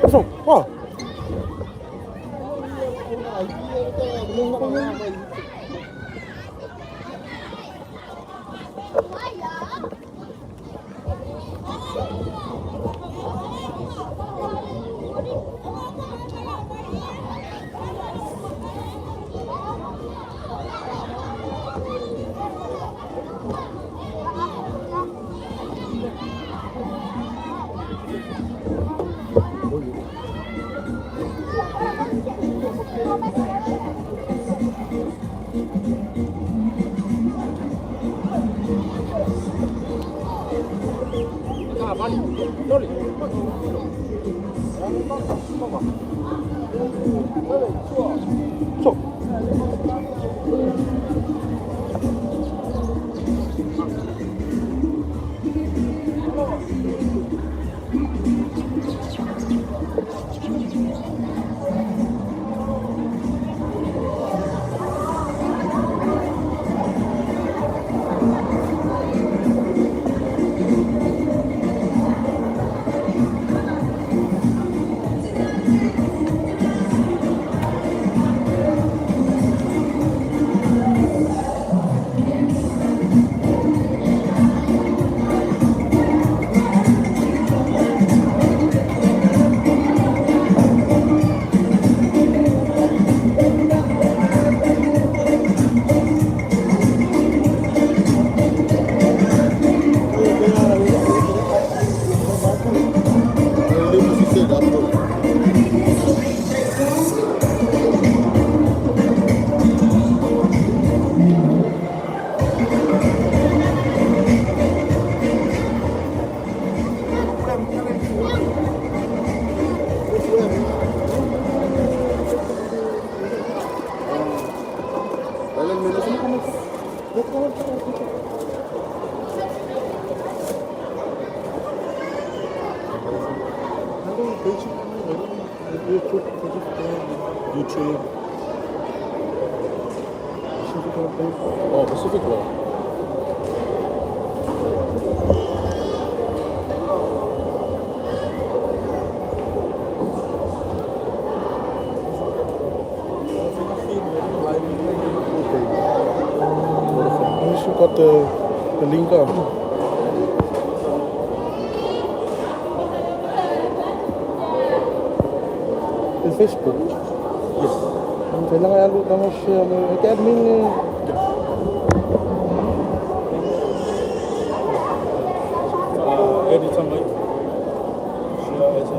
So, oh. So. YouTube. Pacific 좋아. You got the link up. In Facebook. Yes. Kailangan alo kamo siya. Kaya admin eh. Editor Mike. Share as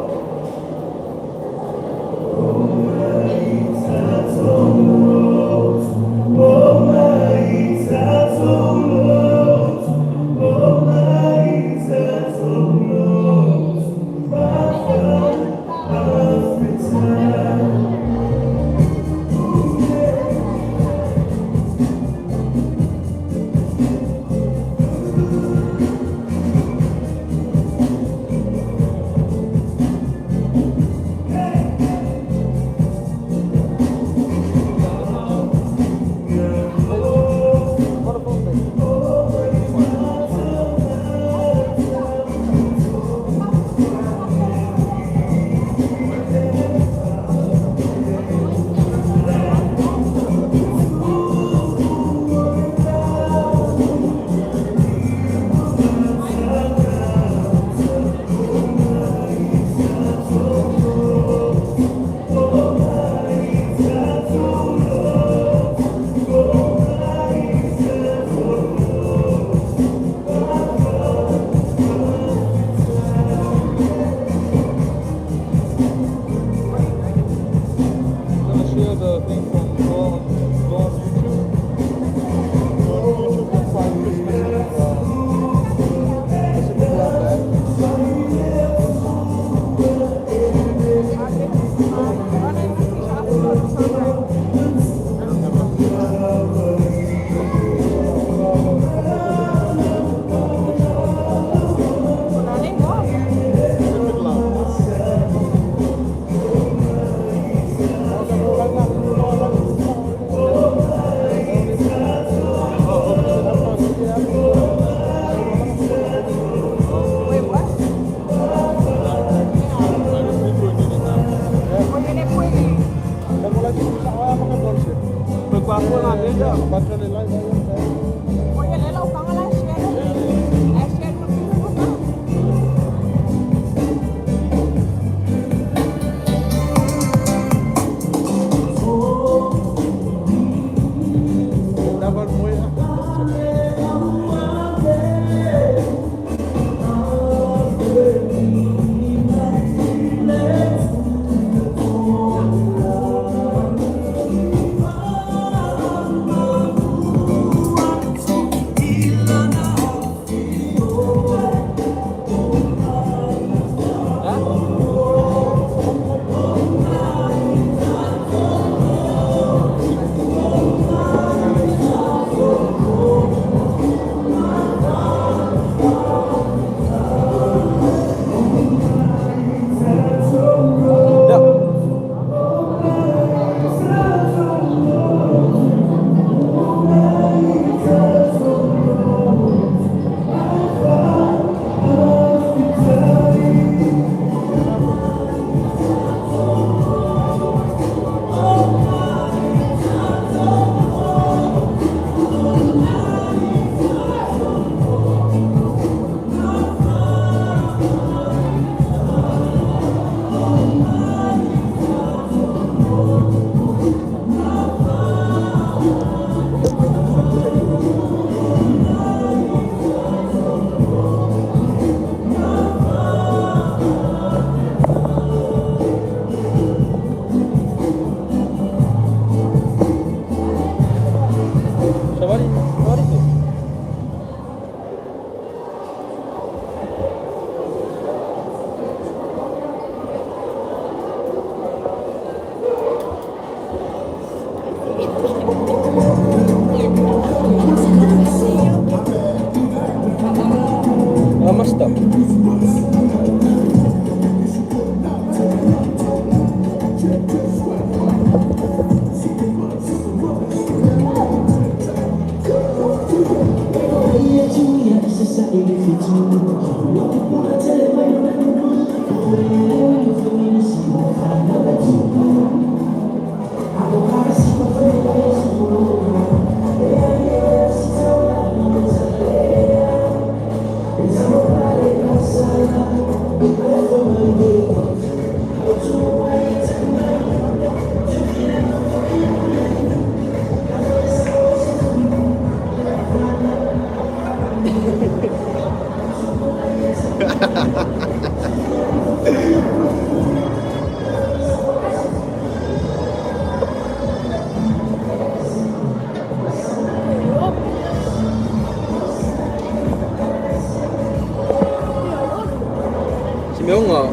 Simionga.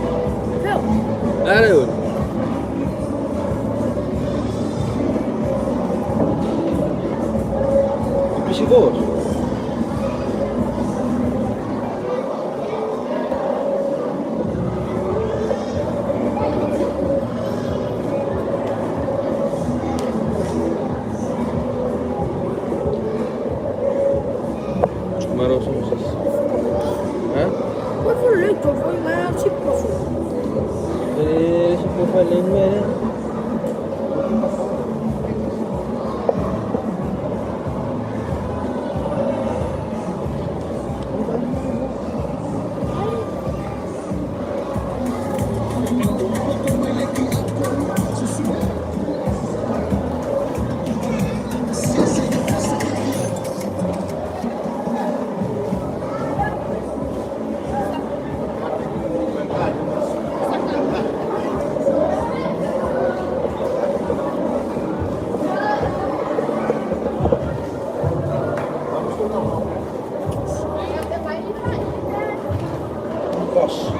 Är. Φυσικός. Hvorfor lytter du med chipperfugl? Det er så for længe med det. Boss.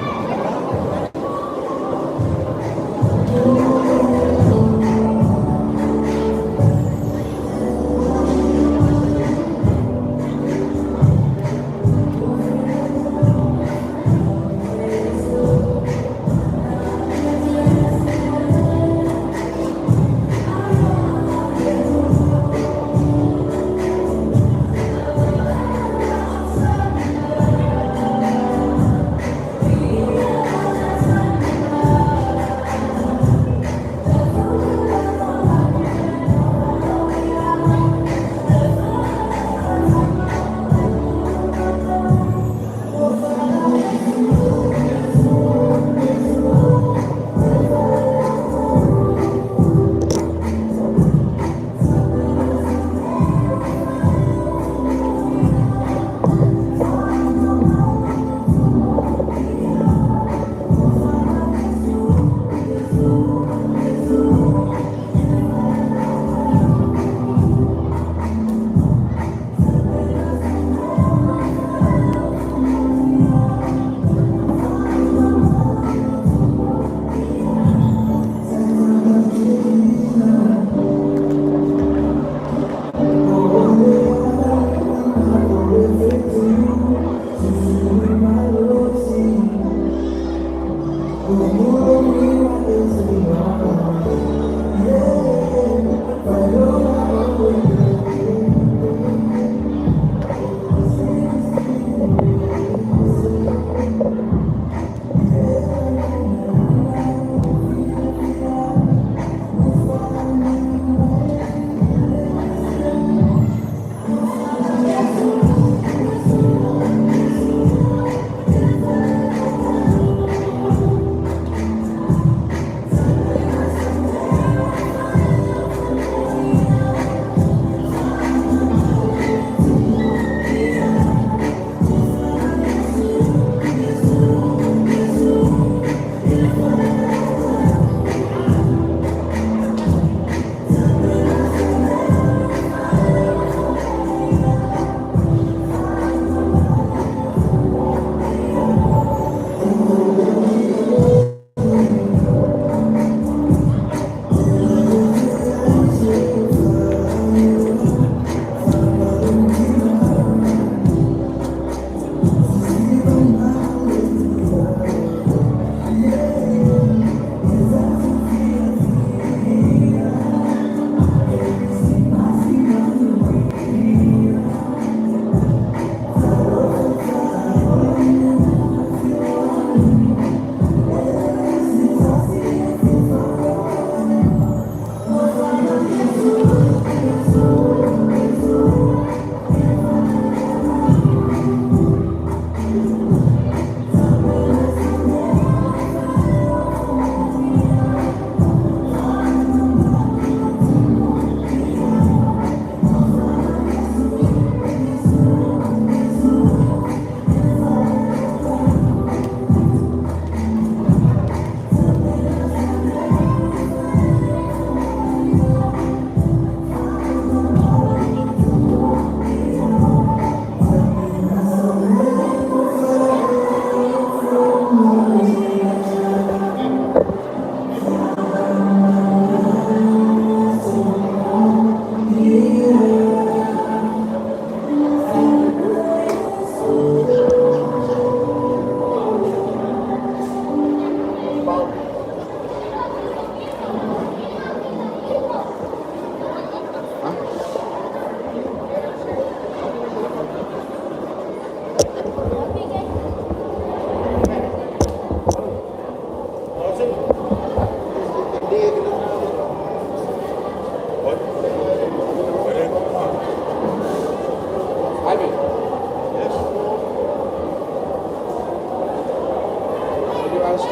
You ask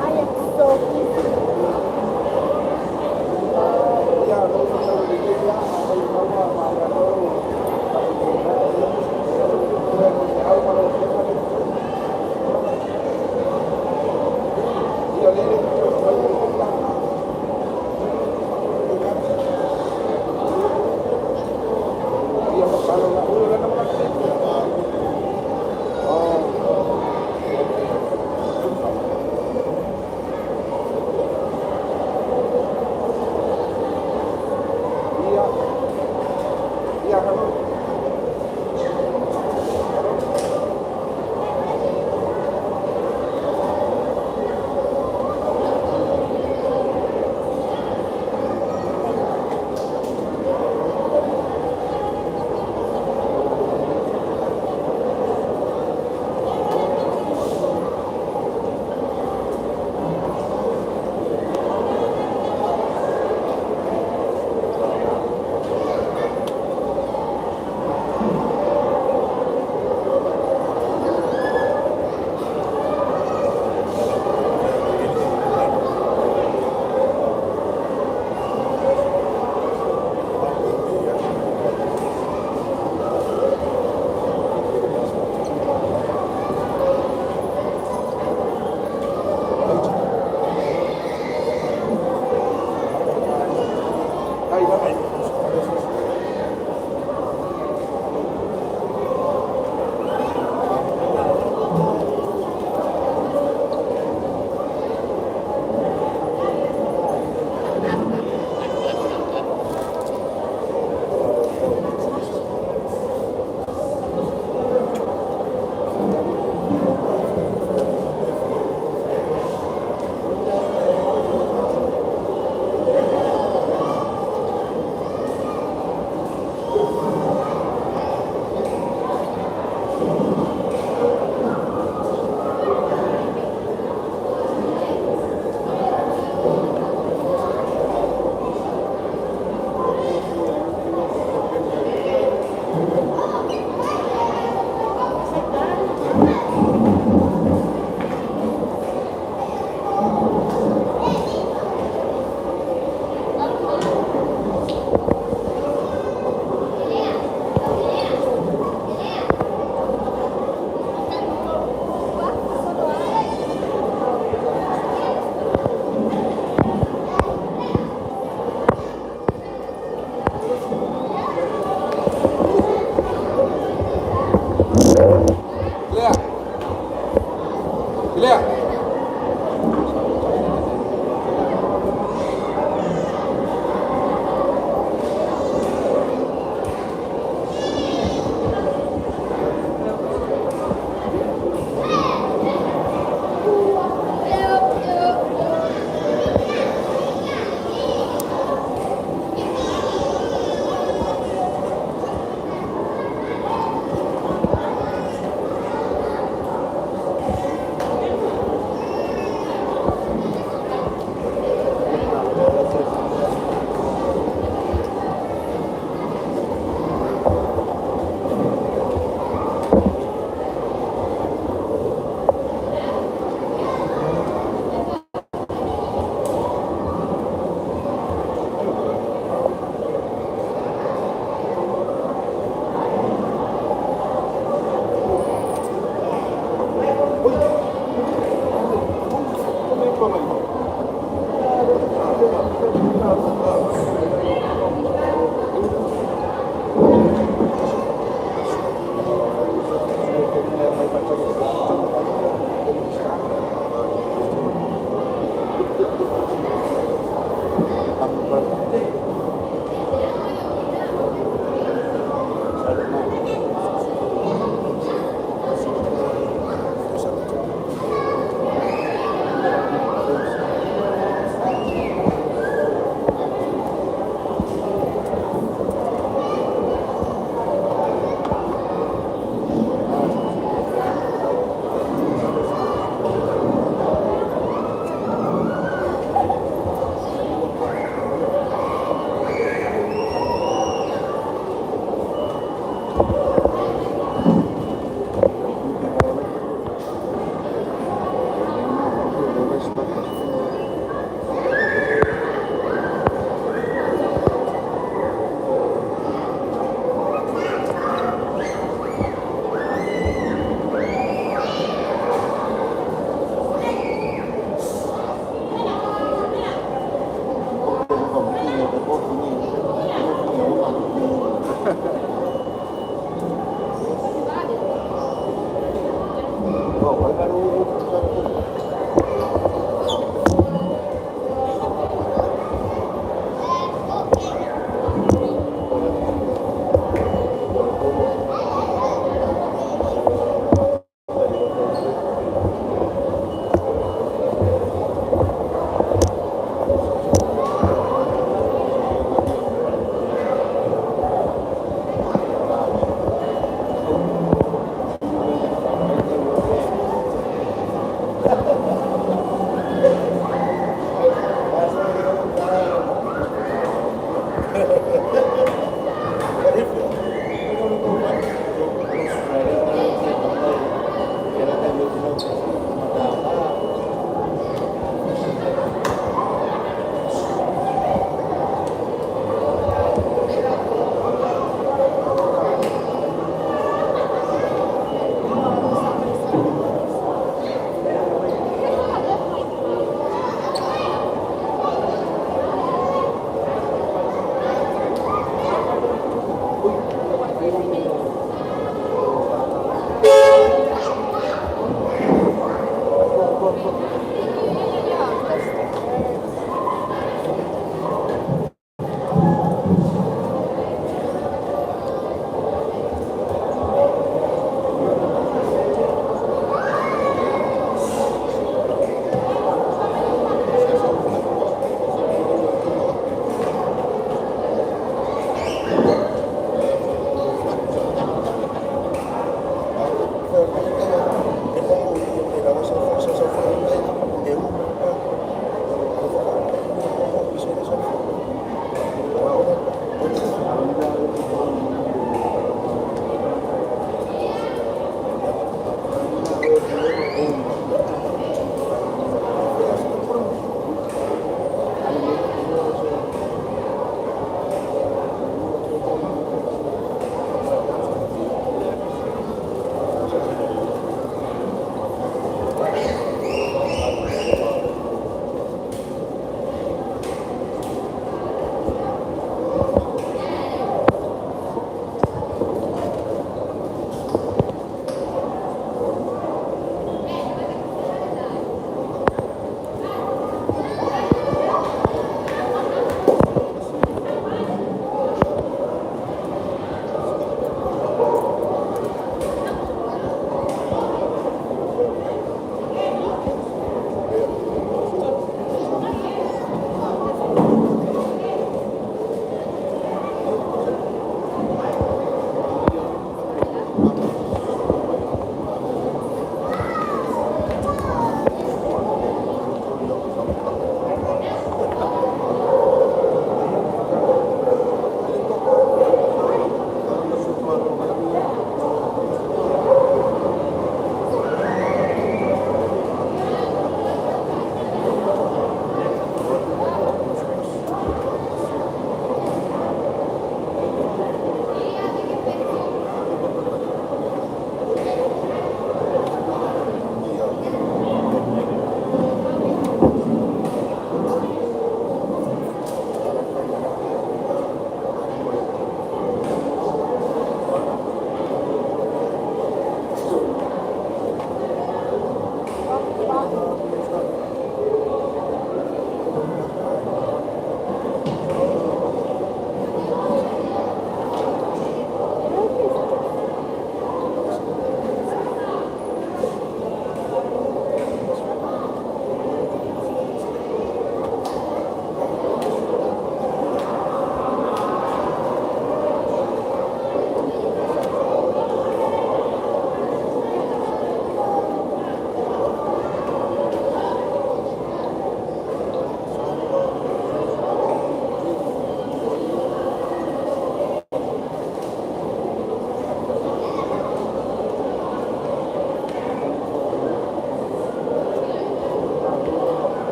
I am so busy.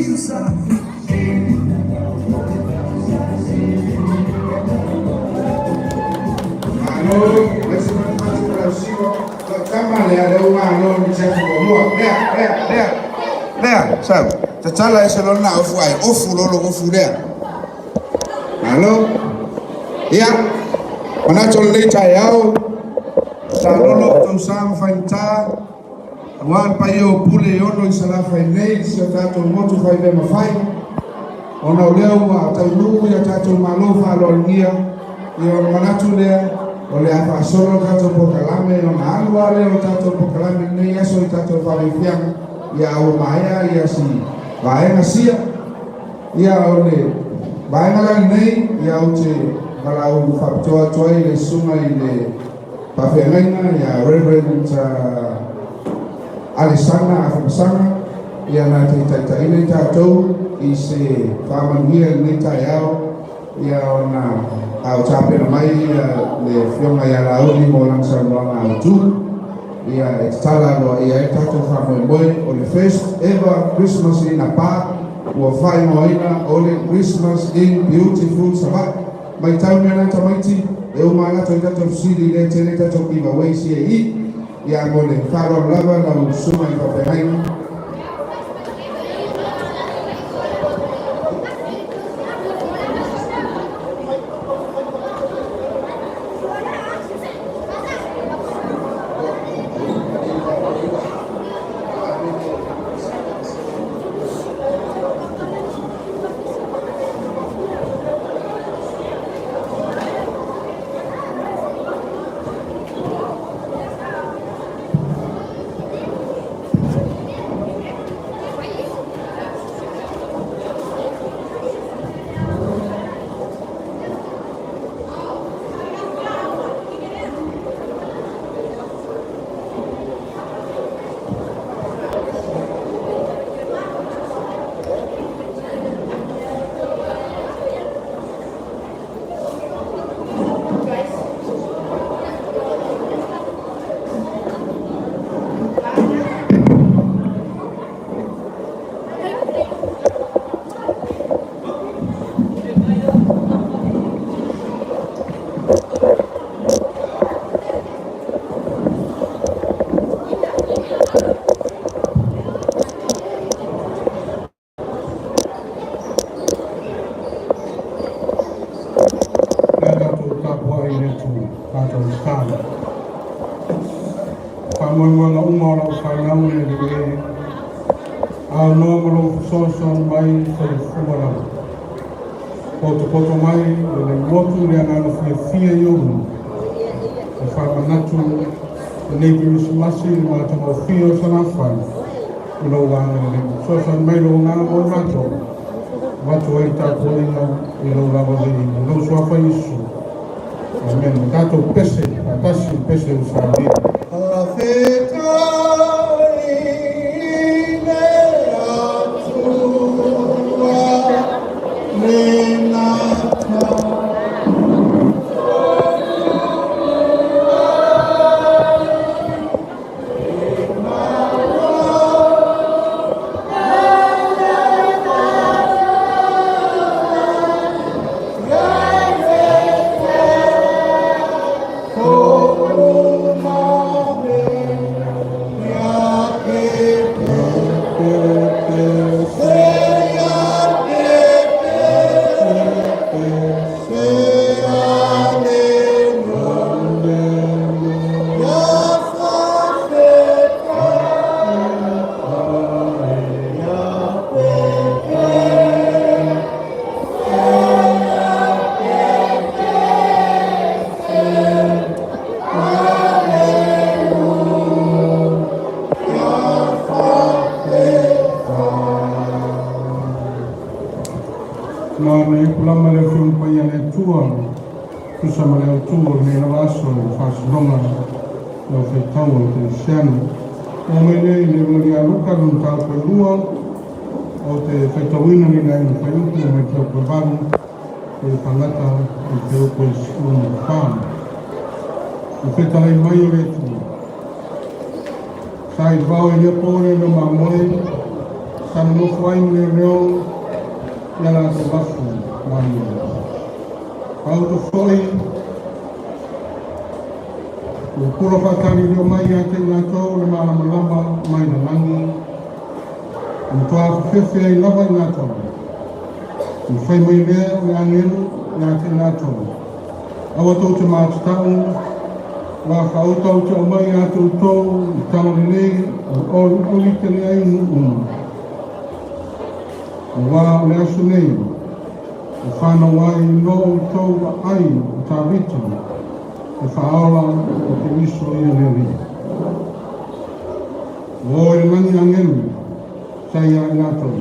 Malo, le se manatu o lau sio, tama lea le ua malo ni se fu mua. Lea, lea, lea. Lea, sau. Tatala e se lona ofu ai, ofu lolo ofu lea. Malo. Ia, manatu o lenei taeao, sa lolo tausaga ma faigata, aua le paia o pule e ono i Salafai nei, si o tatou motu faivea mafai, ona o lea ua taunuu ia tatou malo faaaloalogia, ia ona manatu lea, o le a faasolo le tatou polokalame, ona alu lava lea o le tatou polokalame lenei aso i tatou faafiafiaga, ia a ua maea ia si vaega sia, ia o le vaega la lenei, ia ou te valaau faapitoa atu ai le susuga i le faafeagaiga ia Reverend Alesana Afamasaga, ia na te taitaiina i tatou i se faamanuia i lenei taeao, ia ona a o tapena mai ia le afioga ia Laauli mo lana saunoaga autu, ia e tatala aloaia ai le tatou faamoemoe o le first ever Christmas in Napa ua faaigoaina o le Christmas in Beautiful Savaii. Matau mea na tamaiti e uma latou i tatou fesili lea tele tatou giveaway CAE. Ia mo le faaaloalo lava lau susuga i faafeagaiga. Lea tatou tapuai i le Atua, tatou tatalo. Faamoemoega uma o lau fanau le Alii e, aunoa ma lou fesoasoani mai soifua lava. Potopoto mai lenei motu i le agaga fiafia i ou luma. E faamanatu lenei Kerisimasi i le matagofie o Salafai i lou agalelei. Fesoasoani mai lou agaga mo i matou, avatu ai le tapuaiga i lou lava viiga. I lou suafa Iesu. Amene. O tatou pese, faatasi le pese ua saunia. Faafetai i le Atua le nata. Ma na ipu lama le Afioga Paia a le Atua, tusa ma le autu o lenei lava aso i le faasologa o lau faitau o le kerisiano. Oo mai lea i le Eunalia Luka lona mataupu e lua, ou te faitauina lenei laina fuaiupu mai le fuaiupu e 8 seia fagata i le fuaiupu e 14. Le fetalai mai o le Atua. Sa i le vao i lea po le leo mamoe, Sa nonofo ai ma leoleo i a latou afu maliliu. Faauto foi ua pula faatalilio mai ia te i latou le malamalama mai le lagi, e matua afefefe ai lava i latou. Ona fai mai lea o le agelu ia te i latou, Aua tou te matatau, ua faauta ou te aumai ia te outou i tala lelei o le olioli tele ai nuu uma. Aua o le aso nei, ua fanau ai no outou aai o Tavita, le Faaola o Keriso ia le Alii. Ua o i le lagi agelu sa ia i latou.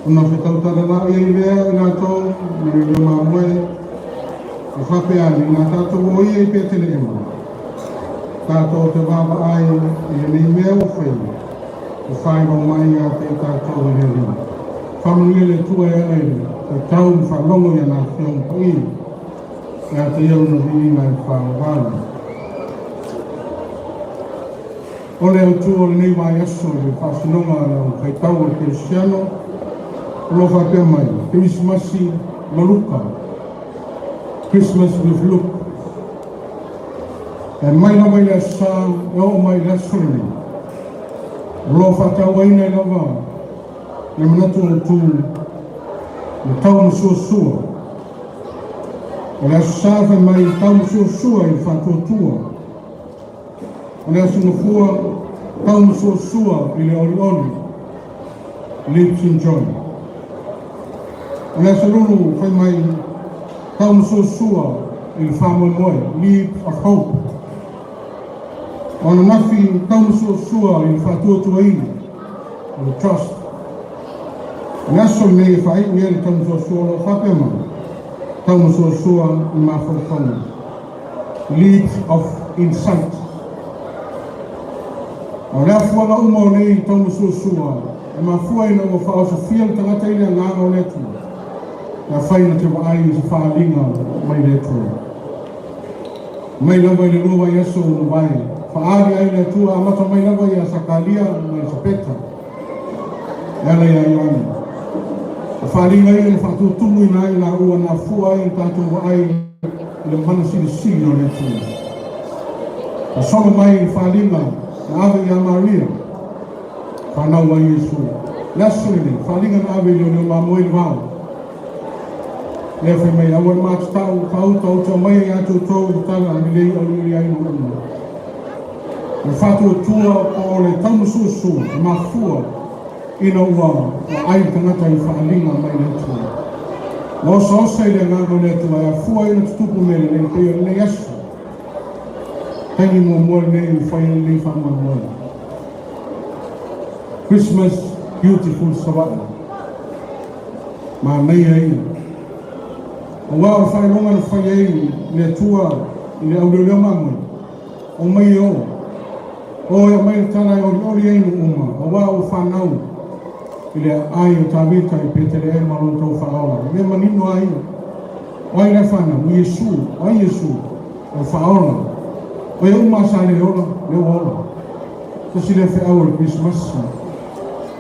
Ona fetautalalai ai lea o i latou ma le leo mamoe, e faapea ane, Inā tatou o ia i Peteleema, tatou te vaavaai i lenei mea ua faia, ua faailoa mai ia te i tatou e le Alii. Faamanuia le Atua e ala i le faitau ma faalogo i ana Afioga Paia, ia te ia lona viiga e faavavau. O le autu o lenei vaiaso i le faasinoga a le au faitau o le Kerisiano, o lo o faapea mai, Kerisimasi ma Luka, Christmas with Luke. E mai lava i le Aso Sa e oo mai i le aso lenei, o lo o faatauaina ai lava le manatu autu le taumasuasua. O le Aso Sa fai mai taumasuasua i le faatuatua. O le Aso Gafua, taumasuasua i le olioli, Leaps in Joy. O le Aso Lulu, fai mai, taumasuasua i le faamoemoe, Leaps of Hope. O ananafi, taumasuasua i le faatuatuaina, o le Trust. O le aso lenei e faaiu ai le taumasuasua o lo o faapea mai, taumasuasua i mafaufauga. Leads of Insight. O le afuaga uma o nei taumasuasua e mafua ina ua faaosofia le tagata i le agaga o le Atua, e afai na te vaai i se faaaliga mai le Atua. Mai lava i le lua vaiaso ua mavae, faaali ai le Atua amata mai lava ia Sakaria ma Elisapeta, e ala ia Ioane. O faaaliga ia na faatutumuina ai laua na afua ai le tatou vaai i le mana silisili o le Atua. Na solo mai i le faaaliga na ave ia Maria, fanau ai Iesu. Le aso lenei, faaaliga na ave i leoleo mamoe i le vao. Lea fai mai, aua le matatau, faauta uta mai ia te outou i le tala lelei auliuli ai nuu uma. O le faatuatua po o le taumasuasua e mafua ina ua vaai le tagata i faaaliga mai le Atua. Ua osaosa i le agaga o le Atua e afua ai ona tutupu mea lelei pei o lenei aso. Taimi muamua lenei ua fai ai lenei faamoemoe. Christmas Beautiful Savaii. Manaia ia. Aua o le faailoga na fai ai le Atua i le auleoleo mamoe, Omai e oo. O e aumai le tala e olioli ai nuu uma, aua ua fanau i le aai o Tavita i Peteleema lo outou Faaola. O mea manino lava ia. O ai la e fanau? O Iesu. O ai Iesu? O le Faaola. O e uma lava sa le ola, lea ua ola. Tasi lea feau o le Kerisimasi.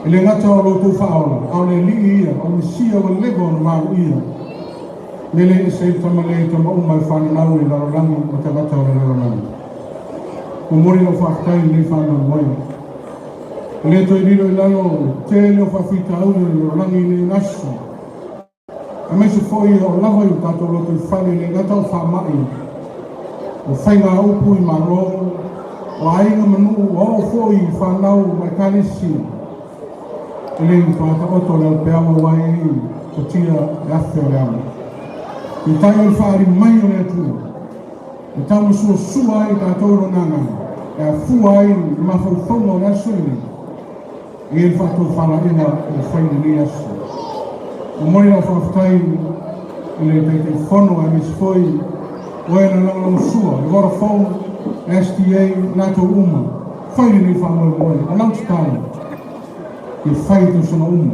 E le gata o lo outou Faaola, a o le Alii ia, o le Mesia ua leva ona maluia. Mele ese ai le tama lea i tama uma e fananau i le lalolagi ma tagata o le lalolagi. Momoli lau faafetai i lenei faamoemoe. E le toe lilo i lalo le tele o faafitauli o le lalolagi i lenei aso, aemaise foi o lava i o tatou lotoifale e le gata o faamai, o faigaupu i Malo, o aiga ma nuu, ua oo foi i fanau ma Ekalesia. E le matua taoto le aupeaga ua ai ai fatia le afe o le amo. Peitai o le faaali mai o le Atua, e taumasuasua ai tatou i Lona Agaga, e afua ai le mafaufauga o le aso lenei, e i ai le faatofalaiga ua fai i lenei aso. Momoli lau faafetai i le Taitaifono aemaise foi o e na lagolagosua, le Vodafone, STA, latou uma, Fai lenei faamoemoe, o lau tatalo, ia fai i tausaga uma.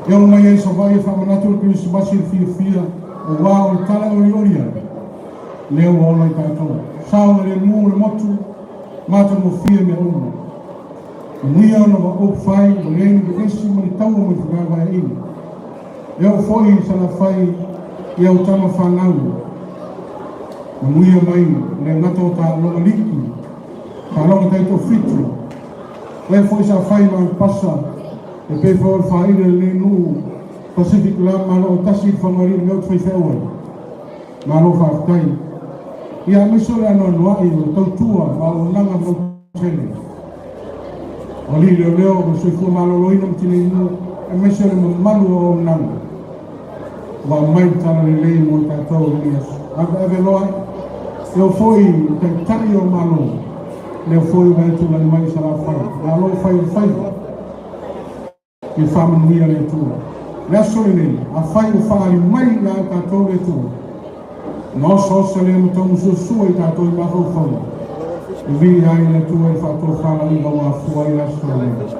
E oo mai ai Savaii e faamanatu le Kerisimasi i le fiafia, aua o le tala e olioli ai, lea ua ola i tatou. Saogalemu le motu, matagofie mea uma. Manuia ona ua ou fai, ua leai ni vevesi ma ni taua ma ni fevaevaeaiga. E oo foi i Salafai i au tama fanau, manuia mai le gata o taaloga liki, taaloga taitoafitu, o ea foi sa fai ma Aupasa, e pei foi o le faaile a lenei nuu Pacific Club Malo Autasi i le Fagalii mea ou te faifeau ai. Malo faafetai. Ia aemaise o le anoanoai o le tautua ma auaunaga lautele. O alii leoleo ma le soifua maloloina ma tineimu, aemaise o le mamalu o auaunaga ua aumai le talalelei mo i tatou i lenei aso. Aveave loa ai. E oo foi i le Taitai o le Malo, lea foi ua e tulai mai i Salafai. Malo fai o le faiva. Ia faamanuia le Atua. Le aso lenei, afai ua faaali mai ia i tatou le Atua, ona osaosa lea ma taumasoasoa i tatou i mafaufauga, e viia ai le Atua i le faatofalaiga ua afua ai le aso lenei.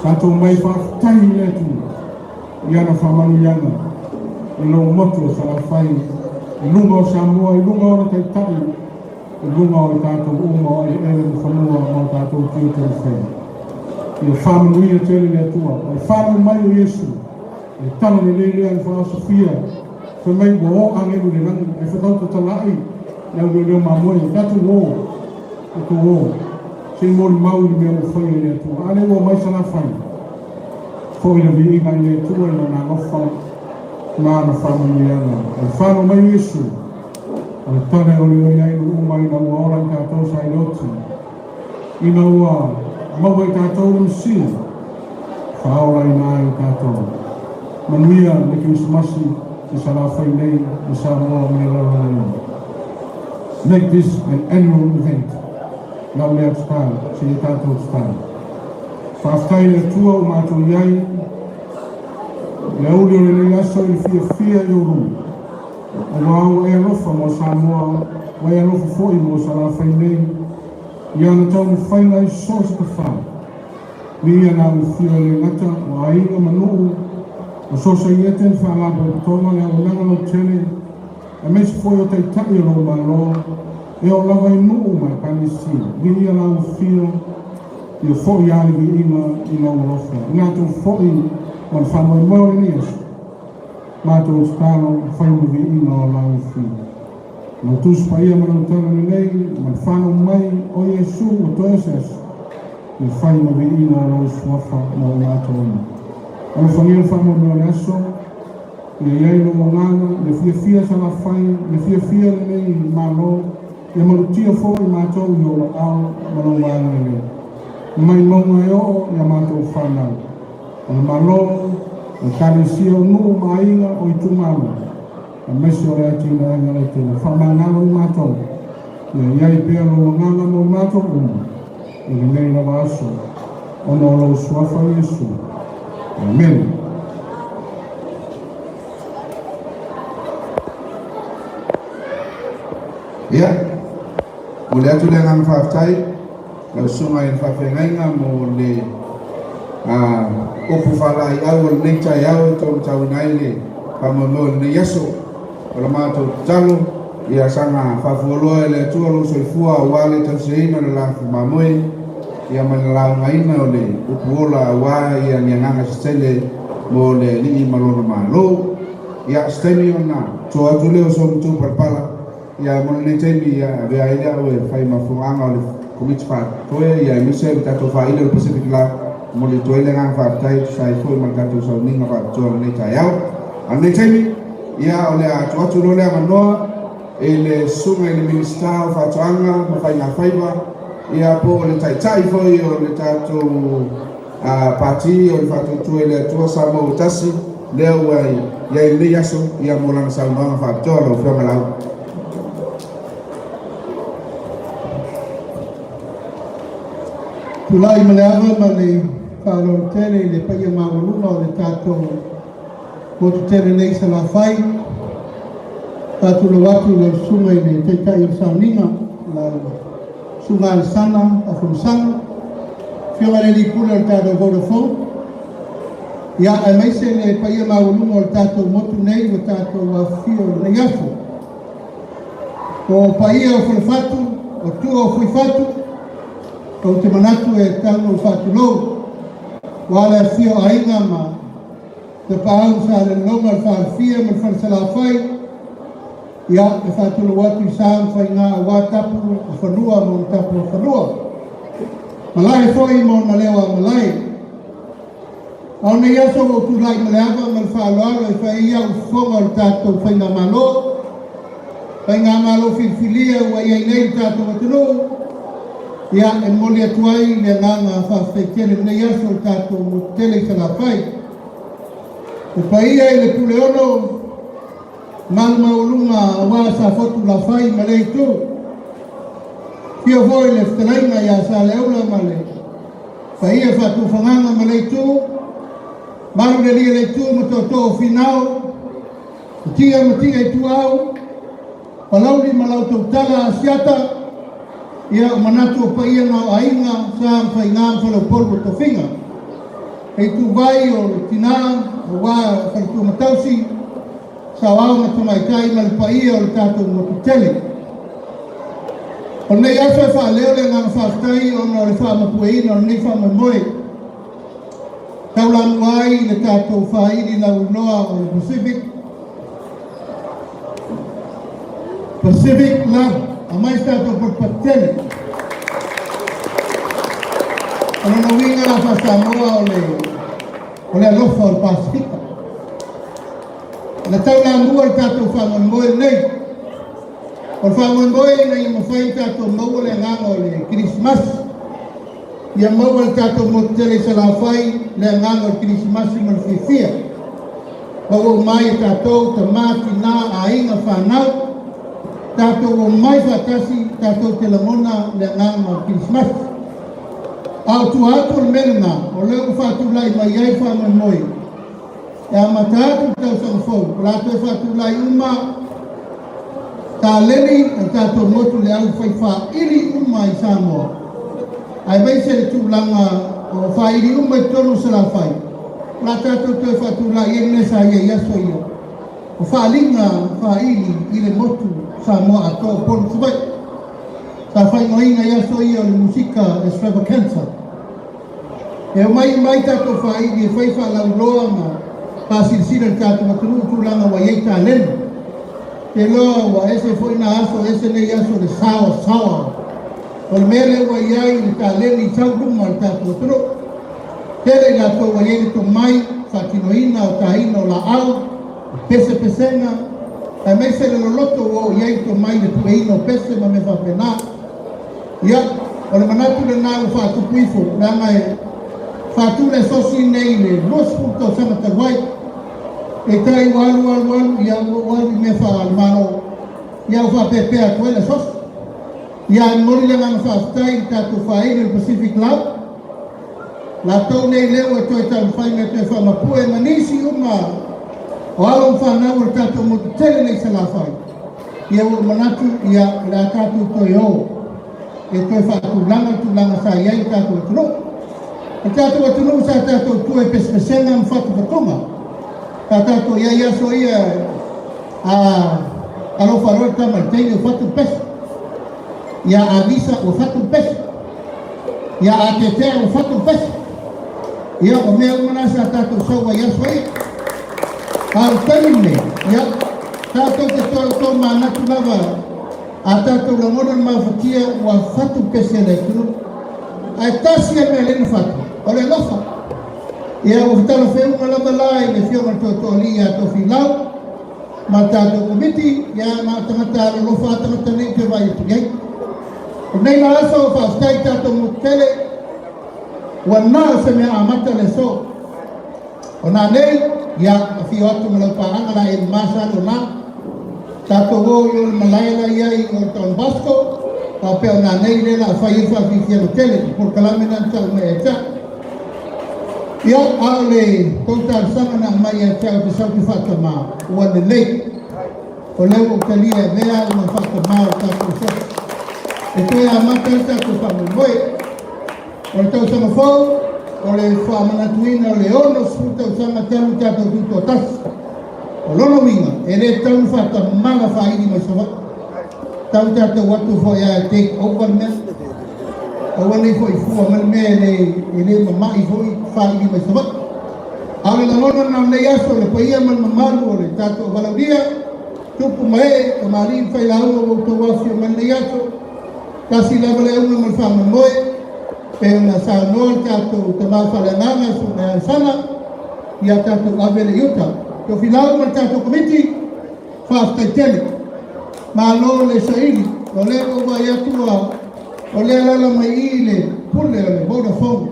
Tatou mai faafetai i le Atua i ana faamanuiaga i lou motu o Salafai, i luga o Samoa, i luga o ona taitai, i luga o i tatou uma o eleele ma fanua ma o tatou tiute ma faiva. Ia faamanuia tele le Atua. O le fanau mai o Iesu, le tala lelei lea na faaosofia, fai mai ua o agelu i le lagi, ae whakau tatalai le au leoleo mamoe, tatou o, tatou o, se i molimau i le mea ua faia e le Atua. A lea ua omai Salafai, foi le viiga i le Atua i lona alofa ma ana faamanuiaga. O le fanau mai o Iesu, O le tala e olioli ai nuu uma ina ua ola i tatou sa i le oti, ina ua maua i tatou le Mesia, faaolaina ai i tatou. Manuia le Kerisimasi i Salafai nei ma Samoa ma le lalolagi. Make this an annual event. Lau lea tatalo, seia tatou tatalo. Faafetai i le Atua ua matou i ai, le auli o lenei aso i le fiafia i ou luma. Aua ua e alofa mo Samoa, ua e alofa foi mo Salafai nei, i ana taumafaiga i so o se tafā. Viia lau Afio e le gata o aiga ma nuu, o Sosaiete le Faalapotopotoga, le auaunaga lautele, aemaise foi o Taitai o lou Malo, e oo lava i nuu ma Ekalesia. Viia lau Afio, ia foi a le viiga i lou alofa. I latou foi ma le faamoemoe o lenei aso. Matou tatalo, fai ma viiga o lau Afio. Lau Tusi Paia ma lau tala lelei, ma le fanau mai o Iesu ua toe o se aso, ia fai ma viiga o lou Suafa mo i matou uma. Alofagia le faamoemoe o le aso, ia i ai lou agaga, ia fiafia Salafai, ia fiafia lenei Malo, ia malutia foi matou i ou aao ma lou agalelei. Mai mauga e oo ia matou fanau. O le Malo, o Ekalesia, o nuu ma aiga, o itumalo, aemaise o le atinaega lautele. Faamagalo i matou, ia i ai pea lou agaga mo matou uma i lenei lava aso, ona o lou Suafa Iesu. Amene. Ia, momoli atu le agaga faafetai lau susuga i le faafeagaiga mo le upu faalaeiau o lenei taeao e taumatauina ai le faamoemoe o lenei aso. O le matou tatalo, ia saga faafualoa e le Atua lou soifua aua le tausiaina o le lafu mamoe, ia ma le laugaina o le upu ola aua ia ni agaga setele mo le Alii ma Lona Malo. Ia, se taimi ona to atu lea o sou matou palapala. Ia, mo lenei taimi, ia, avea ai le au e fai ma fofogaga o le Komiti Faafoe, ia, aemaise le tatou faaile o le Pacific Love, e momoli atu ai le agaga faafetai e tusa ai foi ma le tatou sauniga faapitoa i lenei taeao. A o lenei taimi, ia, o le a tuu atu loa le avanoa i le Susuga i le Minisita o Faatoaga ma Faigafaiva, ia, po o le Taitai foi o le tatou Pati o le Faatuatua i le Atua Samoa ua Tasi, lea ua i ai i lenei aso, ia mo lana saunoaga faapitoa. Lau Afioga Lau. Tulai ma le ava ma le faaaloalo tele i le paia maualuga o le tatou motu tele nei i Salafai. Faatulou atu i lau susuga i le Taitai o le Sauniga, lau Susuga Alesana Afamasaga, Afioga i le Alii Pule o le tatou Vodafone, ia, aemaise le paia maualuga o le tatou motu nei ua tatou afifio i lenei aso. O paia o Falefatu, o tua o Fuifatu, Ou te manatu e tatau ona ou faatulou, aua le afifio o aiga ma Tapaau sa Leleloma, le Falefia ma le Falesalafai. Ia, e faatulou atu i sa ma faiga aua tapu o fanua ma ona tapu o fanua. Malae foi ma ona leo a malae. A o nei aso ua ou tulai ma le ava ma le faaaloalo e fai ai au fofoga o le tatou Faigamalo, Faigamalo filifilia ua i ai nei le tatou atunuu, ia, e momoli atu ai le agaga faafetai tele i lenei aso i le tatou motu tele i Salafai. Le paia i le Puleono, malu maualuga aua Safotu Lafai ma lea itu. Afio foi le fetalaiga ia Saleaula ma le paia faatufagaga ma lea itu. Malu le alii o le itu ma tootoo o Finao, Matia ma Tia Ituau, Palauli ma lau tautala Asiata, ia o manatu o paia na o aiga, sa ma faiga ma faleupolu o tofiga. He ituvai o le tina aua o faletuamatausi, saoao ma tamaitai ma le paia o le tatou motu tele. O lenei aso e faaleo le agaga faafetai ona o le faamapueina o lenei faamoemoe. Taulamua ai le tatou faili lauiloa o le Pacific Pacific Love aumai se tatou patupatu tele. O lona uiga la faa-Samoa o le o le alofa o le Pasifika. Na taulamua le tatou faamoemoe lenei. O le faamoemoe ina ia mafai ona tatou maua le agaga o le Kerisimasi. Ia maua le tatou motu tele i Salafai le agaga o le Kerisimasi ma le fiafia. Maua uma ai e tatou, tama, tina, aiga, fanau, tatou omai faatasi tatou te lagona le agaga o le Kerisimasi. A o tua atu o le mea lena, o lea ua faatulai mai ai le faamoemoe e amata atu le tausaga fou, o le a toe faatulai uma taleni a le tatou motu le au fai faili uma i Samoa, aemaise le tulaga o faili uma i totonu o Salafai, o le a tatou toe faatulai ai le mea sa i ai i aso ia, o faaaliga faili i le motu Samoa atoa Upolu Savaii. Sa faaigoaina i aso ia o le musika extravaganza. E omai uma ai tatou faili e fai faalauiloa ma faasilasila i le tatou atunuu tulaga ua i ai taleni. Te iloa ua ese foi na aso, ese nei aso le saoasaoa o le mea lea ua i ai le taleni i sau luma o le tatou atunuu. Tele i latou ua i ai le tomai, faatinoina o taina o laau, pesepesega, aemaise le loloto ua oo i ai le tomai i le pueina o pese ma mea faapena. Ia, o le manatu lena ua faatupu ifo, leaga e faatu le asosi nei i le 20 tausaga talu ai. Peitai ua alu alu alu, ia ua ou alu i mea faale-Malo, ia ua faapeapea atu ai le asosi. Ia, e momoli le agaga faafetai i le tatou faaili o le Pacific Club, latou nei lea ua toe taumafai mai e toe faamapue ma nisi uma o alo ma fanau o le tatou motu tele nei i Salafai. Ia ua ou manatu, ia, o le a tatou toe o e toe faatulaga le tulaga sa i ai le tatou atunuu. O le tatou atunuu sa tatou tua i pesepesega ma fatufatuga. Sa tatou i ai aso ia a alofa loa le tama i le teine ua fatu le pese. Ia a visa ua fatu le pese. Ia a tetea ua fatu le pese. Ia o mea uma na sa tatou sau ai aso ia. A o le taimi lenei, ia, tatou te toe tomanatu lava a tatou lagona le mafatia ua fatu le pese a le atunuu. Ae tasi a mea lea na fatu, o le alofa. Ia ua talafeuga lava la i le Afioga i le Tootooalii ia Tofilau ma le tatou Komiti, ia na o tagata alolofa a tagata nei ou te vaai atu i ai. O lenei la aso, faafetai i tatou motu tele, ua na o se mea amata le aso. O nanei, ia, afio atu ma lau paaga la e ma sa le ona. Tatou o i o le malae la i ai o le Don Bosco, faapea o nanei lea la a fai ai le faafiafiaga tele i polokalame na na tau mai ia te au. Ia, a o le tou talosaga na aumai ia te au te sau te faatamā, ua lelei. O lea ua ou talia e avea au ma faatamā o le tatou soso. E toe amata ai le tatou faamoemoe. O le tausaga fou, o le faamanatuina o le 60 tausaga talu tatou tutoatasi. O lona uiga, e le tatau ona faatamala faaili mai Savaii. Tau tatou atu foi a e take over le mea. Aua ne i foi fua mai le mea e le, e le mama'i foi faili mai Savaii. A o le lagona lena o lenei aso i le paia ma le mamalu o le tatou valaaulia, tupu ma ee, tamalii ma failauga ua outou afifio mai lenei aso, tasi lava le auga ma le faamoemoe, pei ona saunoa le tatou tama faaleagaga le Susuga ia Alesana, ia tatou ave le i uta. Tofilau ma le tatou Komiti, faafetai tele. Malo le saili, o lea ua ou vaai atu ua o lea alaala mai i i le pule o le Vodafone.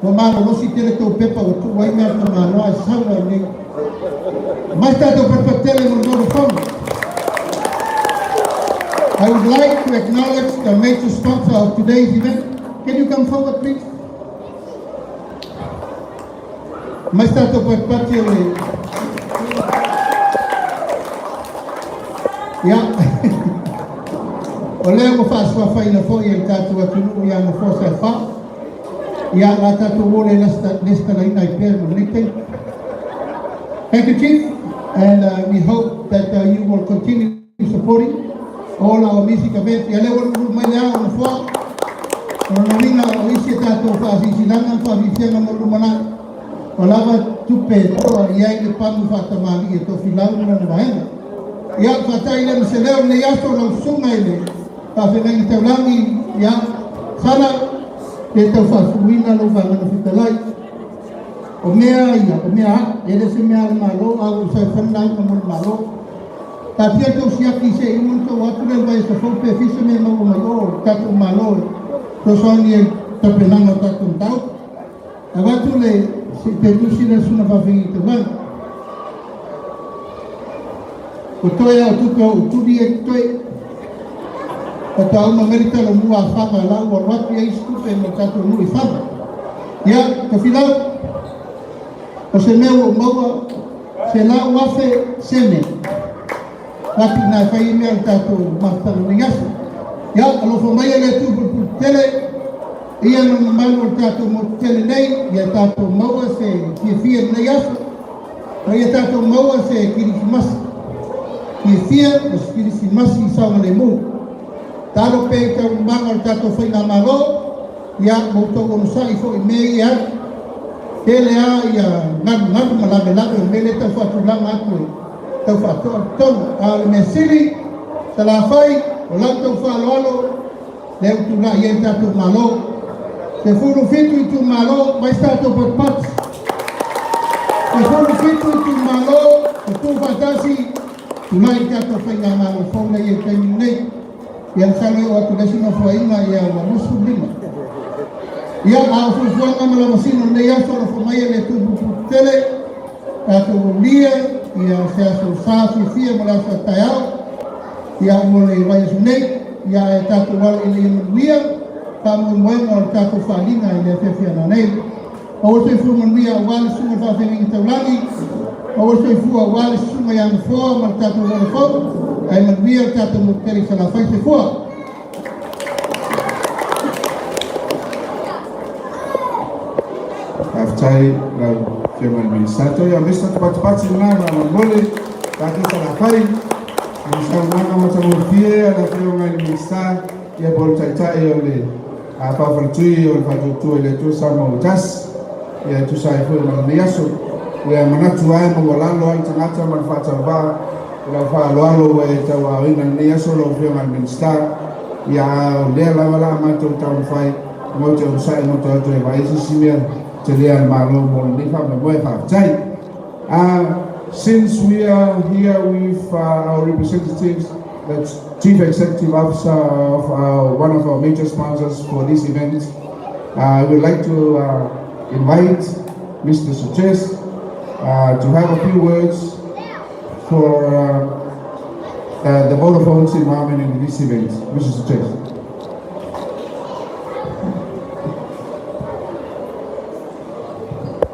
Ua malolosi tele tou pepa ua tuu ai mea a le tamaloa ae sau lava i inei. Aumai se tatou patupatu tele mo le Vodafone. I would like to acknowledge the major sponsor of today's event. Can you come forward, please? Aumai se tatou patupatu o le. Ia. O lea ua faasuafaina foi e le tatou atunuu i ana fosa e fa. Ia, la tatou o le lesitalaina ai pea mo lenei taimi. Thank you, Chief, and we hope that you will continue supporting all our music events. Ia lea ua lu'ulu'u mai le ao o Nofoa. O lona uiga o isi a tatou faasilasilaga ma faafiafiaga mo le lumanai, ua lava tupe e to'a i ai le pamu faatamalii e Tofilau ma lana vaega. Ia, faata'i lea ma se leo i lenei aso lau susuga i le faafeagaiga taulagi, ia, Sala, le tau faafuluina lou vagana fetalai. O mea ia, o mea a'u, e le o se mea a le Malo, a ua ou saofai lauga mo le Malo. Taatia tou siaki se i uma ona tou atu lea i le vaiaso fou pe fia se mea e maua mai o le tatou Malo e fesoasoani ai i le tapenaga o tatou mataupu. Avatu le te tusi lea suna faafeagaiga taulagi. Ua toe a o tupe o utuli e totoe. Faatoa uma mai le talomua a Faga la ua alu atu i ai isi tupe mo le tatou nuu i Faga. Ia, Tofilau, o se mea ua ou maua, 100,000 sene. Atu i ina e fai ai mea o le tatou mafutaga i lenei aso. Ia, alofa maia le Atua Pulepuletele, ia ma le mamalu o le tatou motu tele nei, ia tatou maua se fiafia i lenei aso, ma ia tatou maua se Kirisimasi fiafia ma se Kirisimasi saogalemu. Talo pea i taualumaga o le tatou faigamalo, ia ma outou onosai foi i mea ia e alu. Tele lava ia galugalu ma lavelave o mea lea e tau faatulaga atu e tau faatoa le tonu. A o le mea sili, Salafai, o la outou faaaloalo lea ua tulai ai le tatou Malo. 17 itumalo, mai se tatou patupatu. 17 itumalo, tutu faatasi, tulai le tatou faigamalo fou lea i le taimi lenei. Ia masalo e oo atu i le isi nofoaiga ia ua 25. Ia, a o fuafuaga ma lamasino lenei aso, alofa mai e le Atua Pulepuletele, tatou aulia ia se aso sa fiafia mo le aso a taeao, ia mo le vaiaso nei, ia ae tatou alo ina ia manuia faamoemoega o le tatou faaaliga i le afiafiaga nei. Maua le soifua manuia aua le susuga i le faafeagaiga taulagi, maua le soifua aua le susuga ia Nofoa ma le tatou auala fou, ae manuia le tatou motu tele i Salafai. Soifua! Faafetai lau Afioga i le Minisita. Toe ia Mr. Tupatupati lena faamolemole tatou Salafai i le saunoaga matagofie a le Afioga i le Minisita ia po o le Taitai o le Faafaletui o le Faatuatua i le Atua Samoa ua tasi ia e tusa ai foi ma lenei aso. Ia manatu lava e maualalo lava le tagata ma le faatauvaa i lau faaaloalo ua e tauaaoina i lenei aso lau Afioga i le Minisita. Ia a o lea lava la a matou taumafai matou te onosai ma toe atu e vaai se isi mea tele a le Malo mo lenei faamoemoe. Faafetai. Since we are here with our representatives, the Chief Executive Officer of one of our major sponsors for this event, I would like to invite Mr. Suches to have a few words for the Vodafone's involvement in this event. Mr. Suches.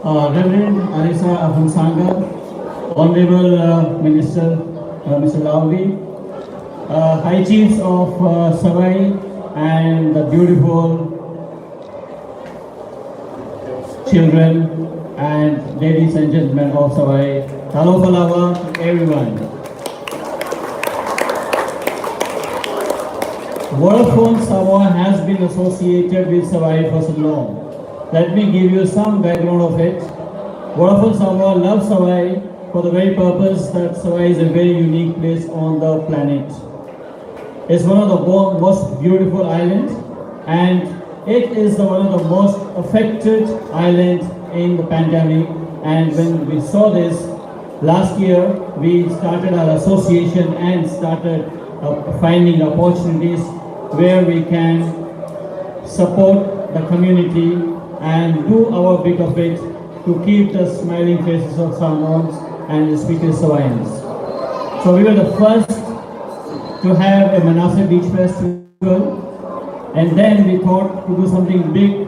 Reverend Arisa Afonsanga, Honorable Minister Mr. Lawrie, High Chiefs of Savaii, and the beautiful children and ladies and gentlemen of Savaii. Talofa lava to everyone. Vodafone Samoa has been associated with Savaii for so long. Let me give you some background of it. Vodafone Samoa loves Savaii for the very purpose that Savaii is a very unique place on the planet. It's one of the most beautiful islands, and it is one of the most affected islands in the pandemic. And when we saw this last year, we started our association and started finding opportunities where we can support the community and do our bit of it to keep the smiling faces of Samoans and especially Savaiians. So we were the first to have a Manase Beach Festival, and then we thought to do something big,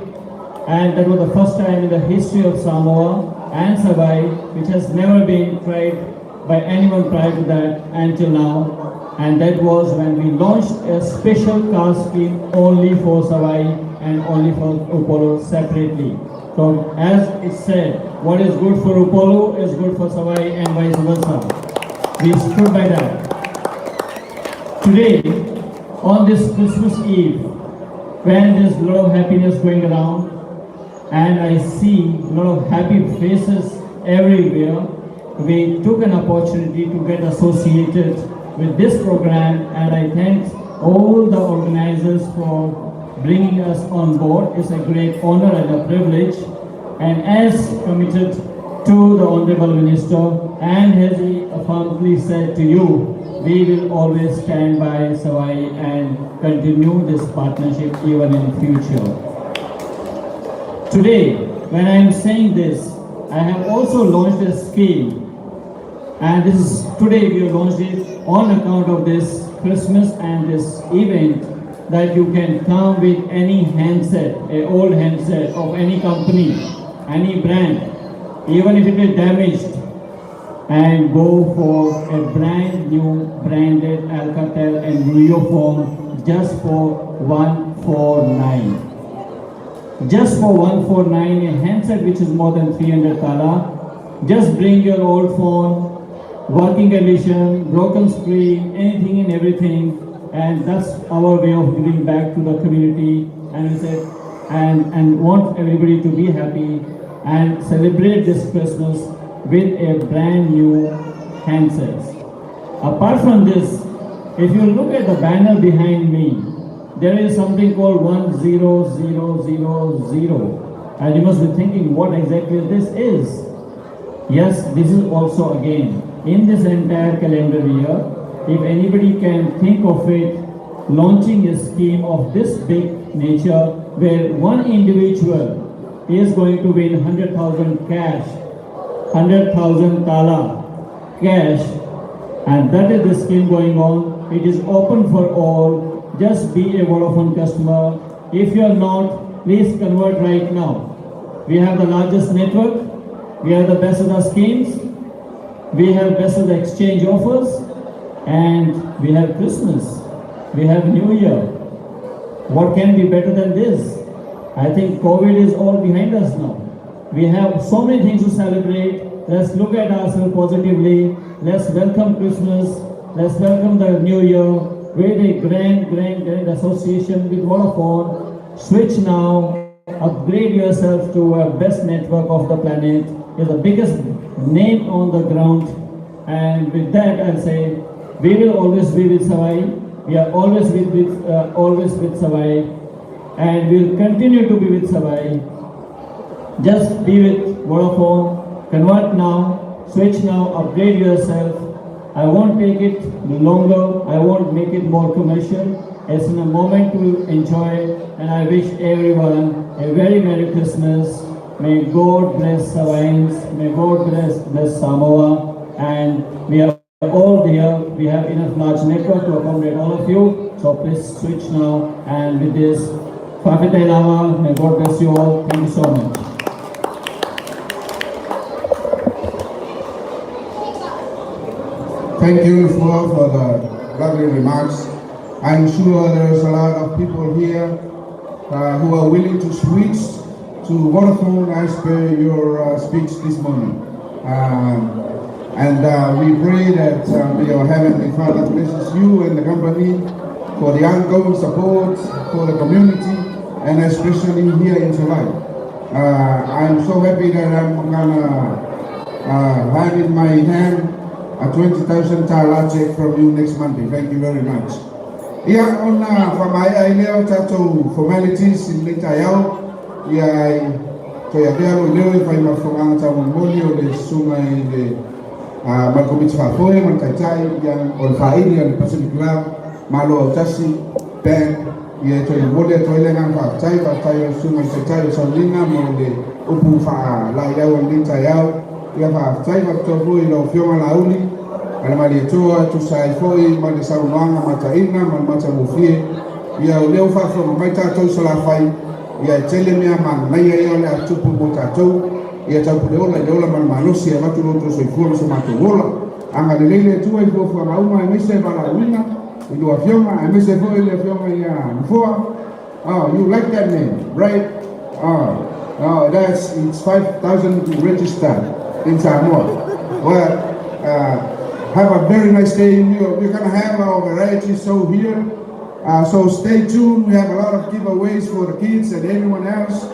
and that was the first time in the history of Samoa and Savaii, which has never been tried by anyone prior to that until now. And that was when we launched a special car scheme only for Savaii and only for Upolu separately. So as it said, what is good for Upolu is good for Savaii and vice versa. We stood by that. Today, on this Christmas Eve, when there's a lot of happiness going around, and I see a lot of happy faces everywhere, we took an opportunity to get associated with this program, and I thank all the organizers for bringing us on board. It's a great honor and a privilege. And as committed to the Honorable Minister, and as he firmly said to you, we will always stand by Savaii and continue this partnership even in future. Today, when I am saying this, I have also launched a scheme, and this is today we have launched it on account of this Christmas and this event, that you can come with any handset, a old handset of any company, any brand, even if it is damaged, and go for a brand new branded Alcatel and Rio phone just for 149. Just for 149, a handset which is more than 300 tala. Just bring your old phone, working condition, broken screen, anything and everything, and that's our way of giving back to the community. And we said, and want everybody to be happy and celebrate this Christmas with a brand new handsets. Apart from this, if you look at the banner behind me, there is something called 10000. And you must be thinking what exactly this is. Yes, this is also again, in this entire calendar year, if anybody can think of it, launching a scheme of this big nature where one individual is going to win 100,000 cash, 100,000 tala cash, and that is the scheme going on. It is open for all. Just be a Vodafone customer. If you are not, please convert right now. We have the largest network. We have the best of the schemes. We have best of the exchange offers, and we have Christmas. We have New Year. What can be better than this? I think COVID is all behind us now. We have so many things to celebrate. Let's look at ourselves positively. Let's welcome Christmas. Let's welcome the New Year with a grand, grand, grand association with Vodafone. Switch now. Upgrade yourself to a best network of the planet. Is the biggest name on the ground. And with that, I'll say we will always be with Savaii. We are always with Savaii, and we will continue to be with Savaii. Just be with Vodafone. Convert now, switch now, upgrade yourself. I won't take it longer. I won't make it more commercial. It's in a moment to enjoy, and I wish everyone a very Merry Christmas. May God bless Savaiians. May God bless Samoa. And we are all there. We have enough large network to accommodate all of you. So please switch now. And with this, Fa'afetai lava, may God bless you all. Thank you so much. Thank you for the lovely remarks. I'm sure there's a lot of people here who are willing to switch to Vodafone as per your speech this morning. And we pray that may your Heavenly Father blesses you and the company for the ongoing support for the community and especially here in Savaii. I'm so happy that I'm gonna have in my hand a 20,000 tala check from you next Monday. Thank you very much. Ia ona faamaea ai lea o tatou formalities i lenei taeao, ia e toe avea lou leo e fai ma fofogaga taumolimoli o le susuga i le ma le Komiti Faafoe ma le Taitai, ia o le faaili a le Pacific Love Malo Autasi Band, ia e toe momoli atu ai le agaga faafetai, faafetai i le susuga i le Taitai o Sauniga mo le upu faalaeiau o lenei taeao, ia faafetai faapitoa foi i lau Afioga Laauli ma le Malietoa e tusa ai foi ma le saunoaga mataina ma le matagofie, ia o lea ua faafofoga mai tatou i Salafai, ia e tele mea manaia ia o le a tupu mo tatou, ia taupuleola i le ola ma le malosi e avatu lo outou soifua ma so matou ola. Agalelei le Atua i fuafuaga uma aemaise valaauina i lua afioga aemaise foi le afioga ia Nofoa. Oh, you like that name, right? Oh, oh, that's it's 5,000 to register in Samoa. Well, have a very nice day. We're gonna have our variety show here. So stay tuned. We have a lot of giveaways for the kids and everyone else.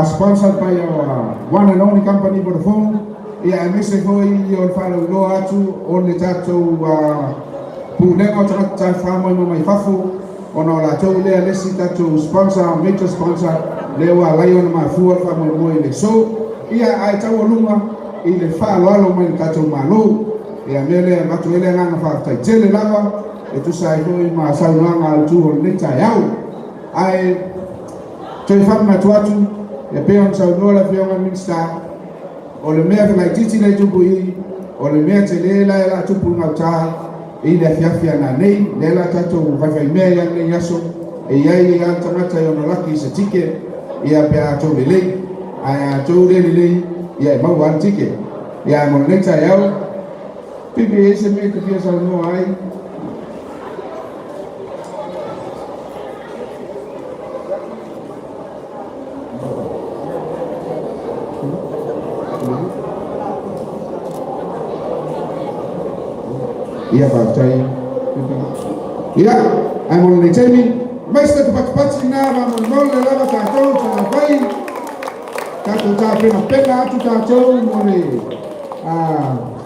Sponsored by our one and only company, Vodafone. Ia aemaise foi o le faalauiloa atu o le tatou pulega o tagata tafafao mai fafo ona o latou lea le isi tatou sponsor, major sponsor lea ua ala ai ona mafua le faamoemoe i le show. Ia ae taualuga i le faaaloalo mai le tatou Malo. Ia mea lea e avatu ai le agaga faafetai tele lava e tusa ai foi ma saunoaga autu o lenei taeao. Ae toe faamanatu atu e pei ona saunoa le Afioga i le Minisita, o le mea laitiiti lea e tupu i i, o le mea tele la e o le a tupu i gauta i le afiafi a nanei, lea la tatou faifaimea ai lenei aso, e i ai lava le tagata e ono laki i se ticket, ia pe a outou lelei, ae a outou le lelei, ia e maua lava le ticket. Ia ae mo lenei taeao, Pipi, e i ai se mea e te fia saunoa ai? Ia faafetai. Ia, ae mo lenei taimi, mai se tatou patipati na faamolemole lava tatou Salafai, tatou tapenapena atu tatou mo le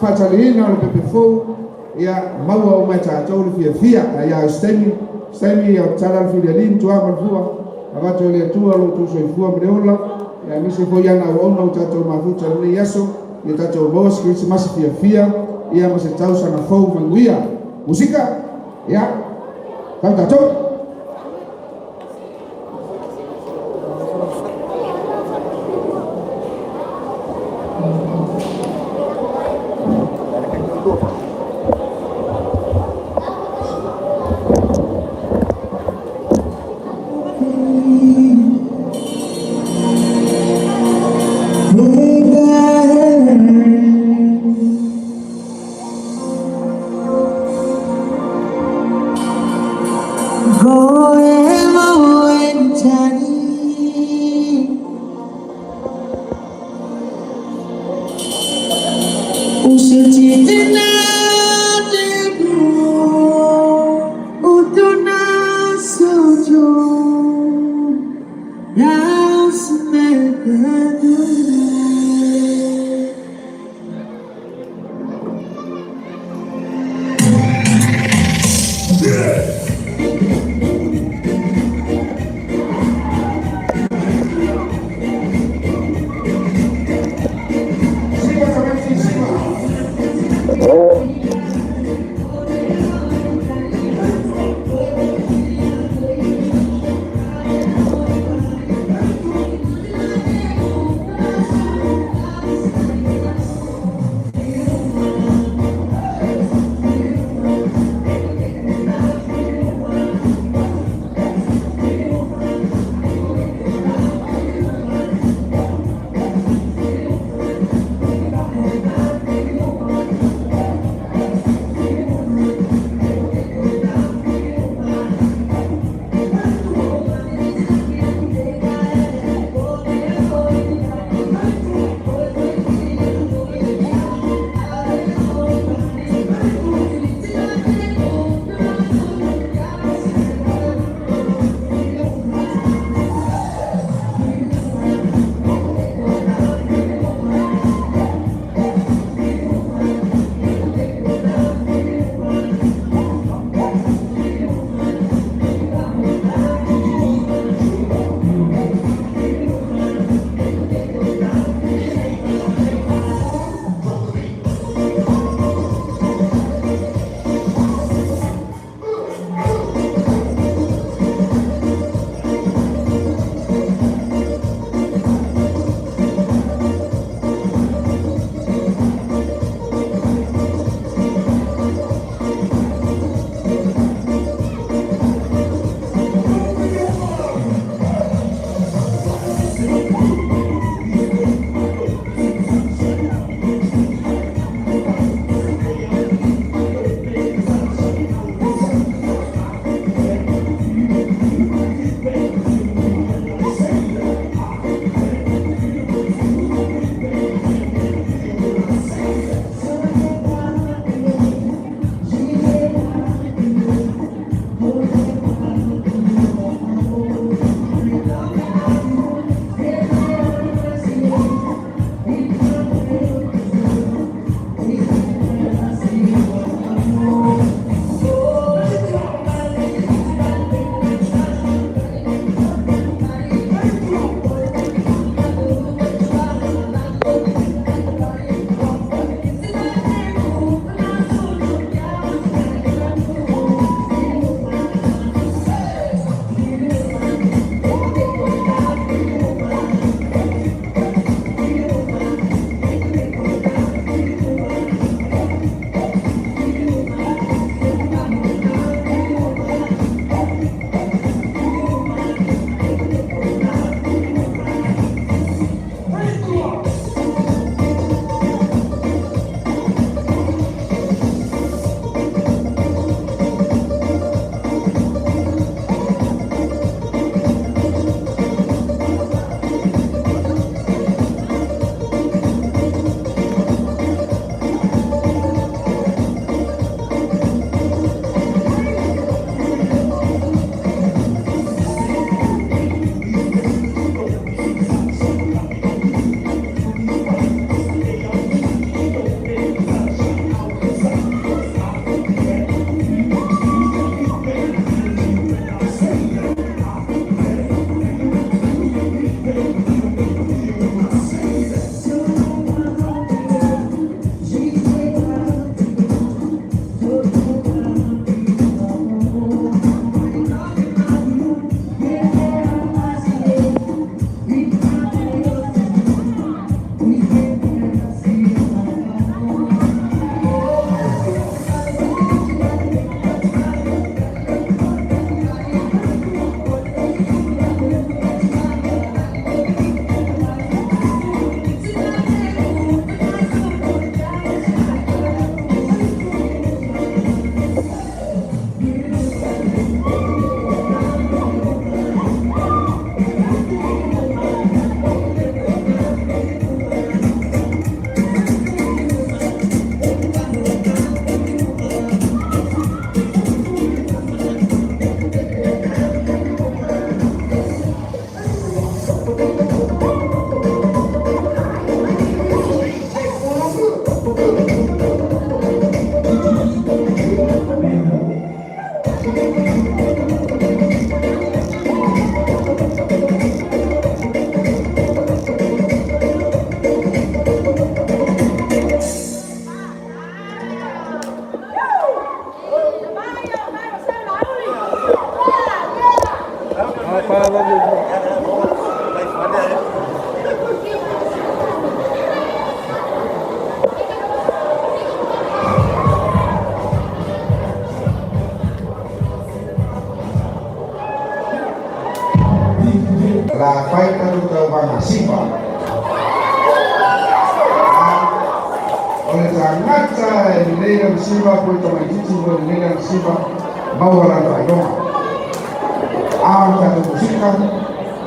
faataliina o le pepe fou, ia maua uma e tatou le fiafia. Ae ia, o se taimi, se taimi o tatala le filialii ma tuā ma le fua, avatu e le Atua lo outou soifua ma le ola, ia aemaise foi ana auauna ua tatou mafuta i lenei aso, ia tatou maua se Kerisimasi fiafia, ia ma se tausaga fou manuia. Musika, ia, tau tatou. Siva Tamati, Siva. masiva. O le tagata e lelei lana siva po le tamaititi mo e lelei lana siva, maua lana faailoga. A o le tatou musika,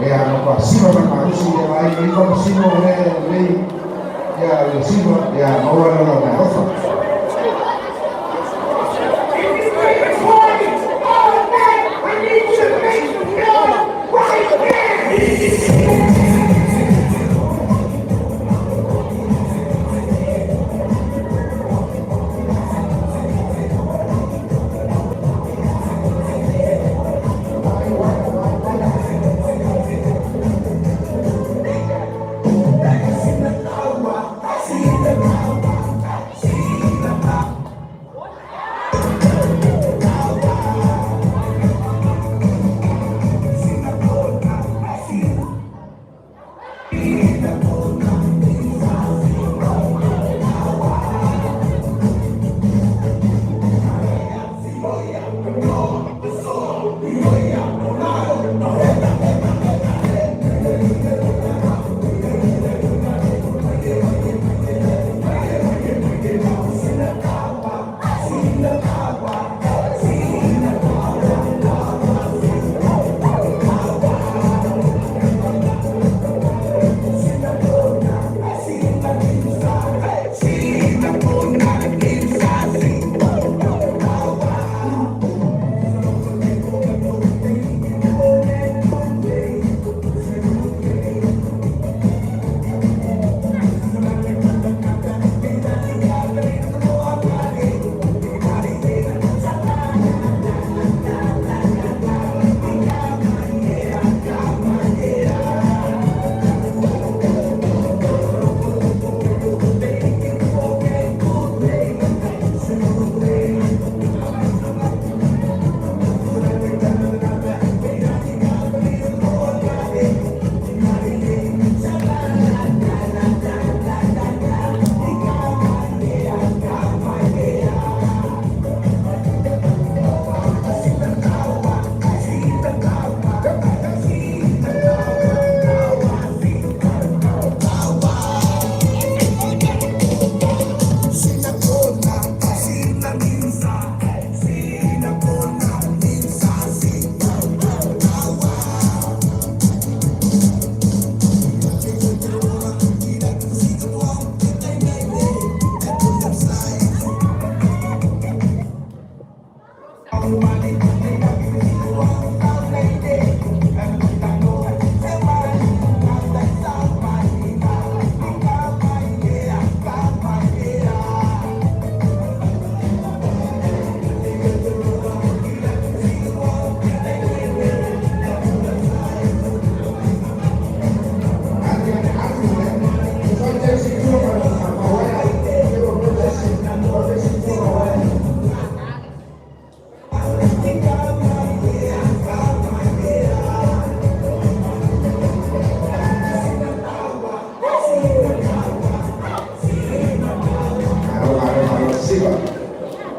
ia matua siva ma le malosi, ia vaai i faamasino o lea e lelei ia le siva, ia maua le lona alofa. Malo, malo, malo, siva.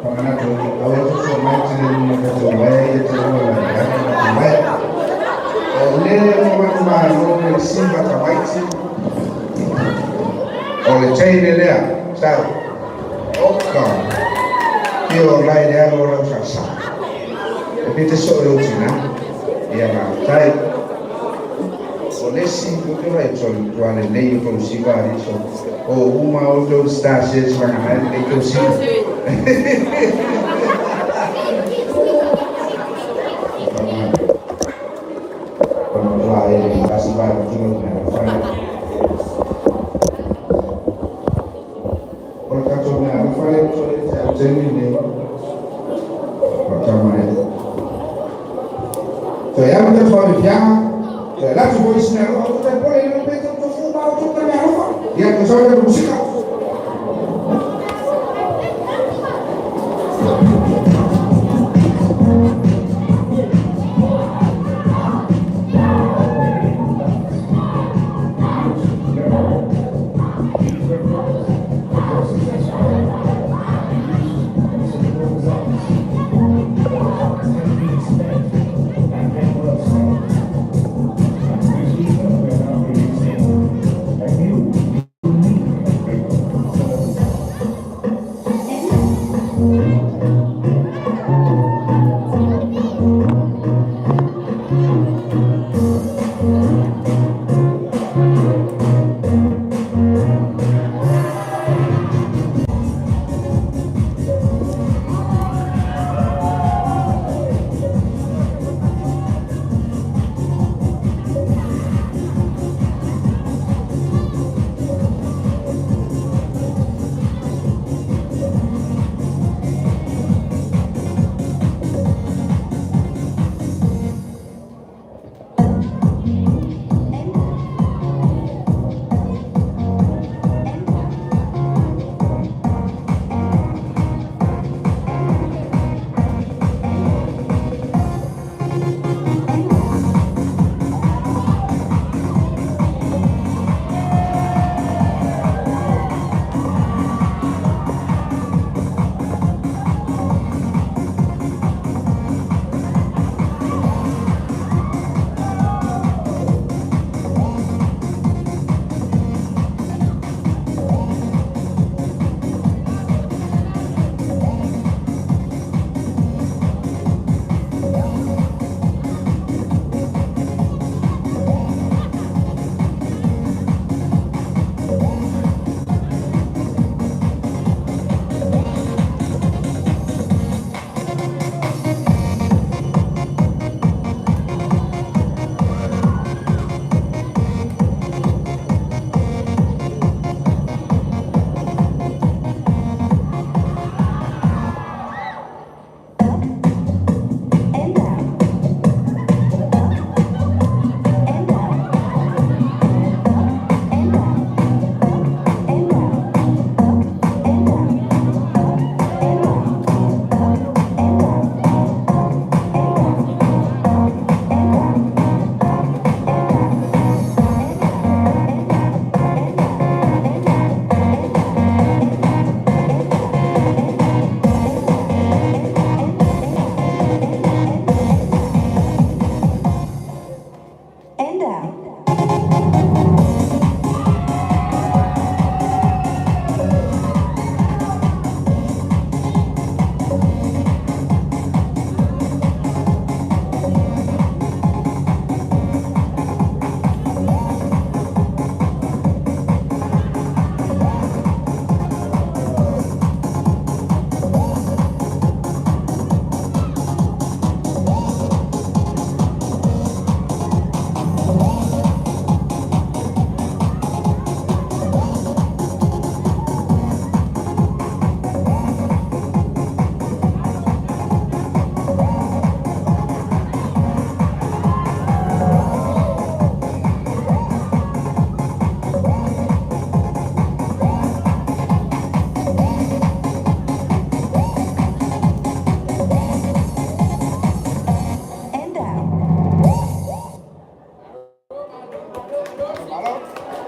Pamanatu, aua tuso mai tine ni ka te wai e te ua la ya ka te wai. O le mo malo le siva tamaiti. O le teine lea, sa. Oka. Ki o lai le alo lau sa sa. E pite so le utina. Ia ma tai. O le si ko te vai tolu tua le nei o tolu siva ari so. O uma o tolu sta se svanga mai le tolu siva. Ia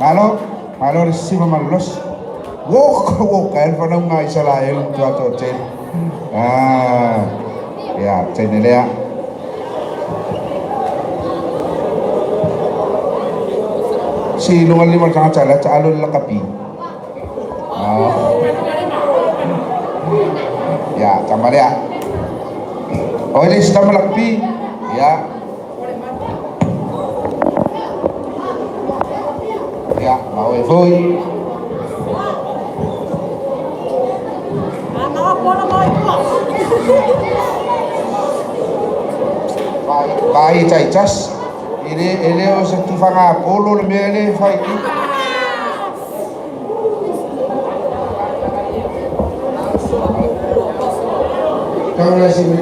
Malo, malo le siva malosi. Woka woka el fanauga a Isalaelu tuatoatele. Ah, ia, taimi lea. Si luga le lima o le tagata lea taalo le lakapi. Ah. Ia, tama lea. O le isi tama lakapi. Ia. Ia, ma oe foi. Vai Titus, e le, e le o se tufaga polo le mea le fai i. Kau si me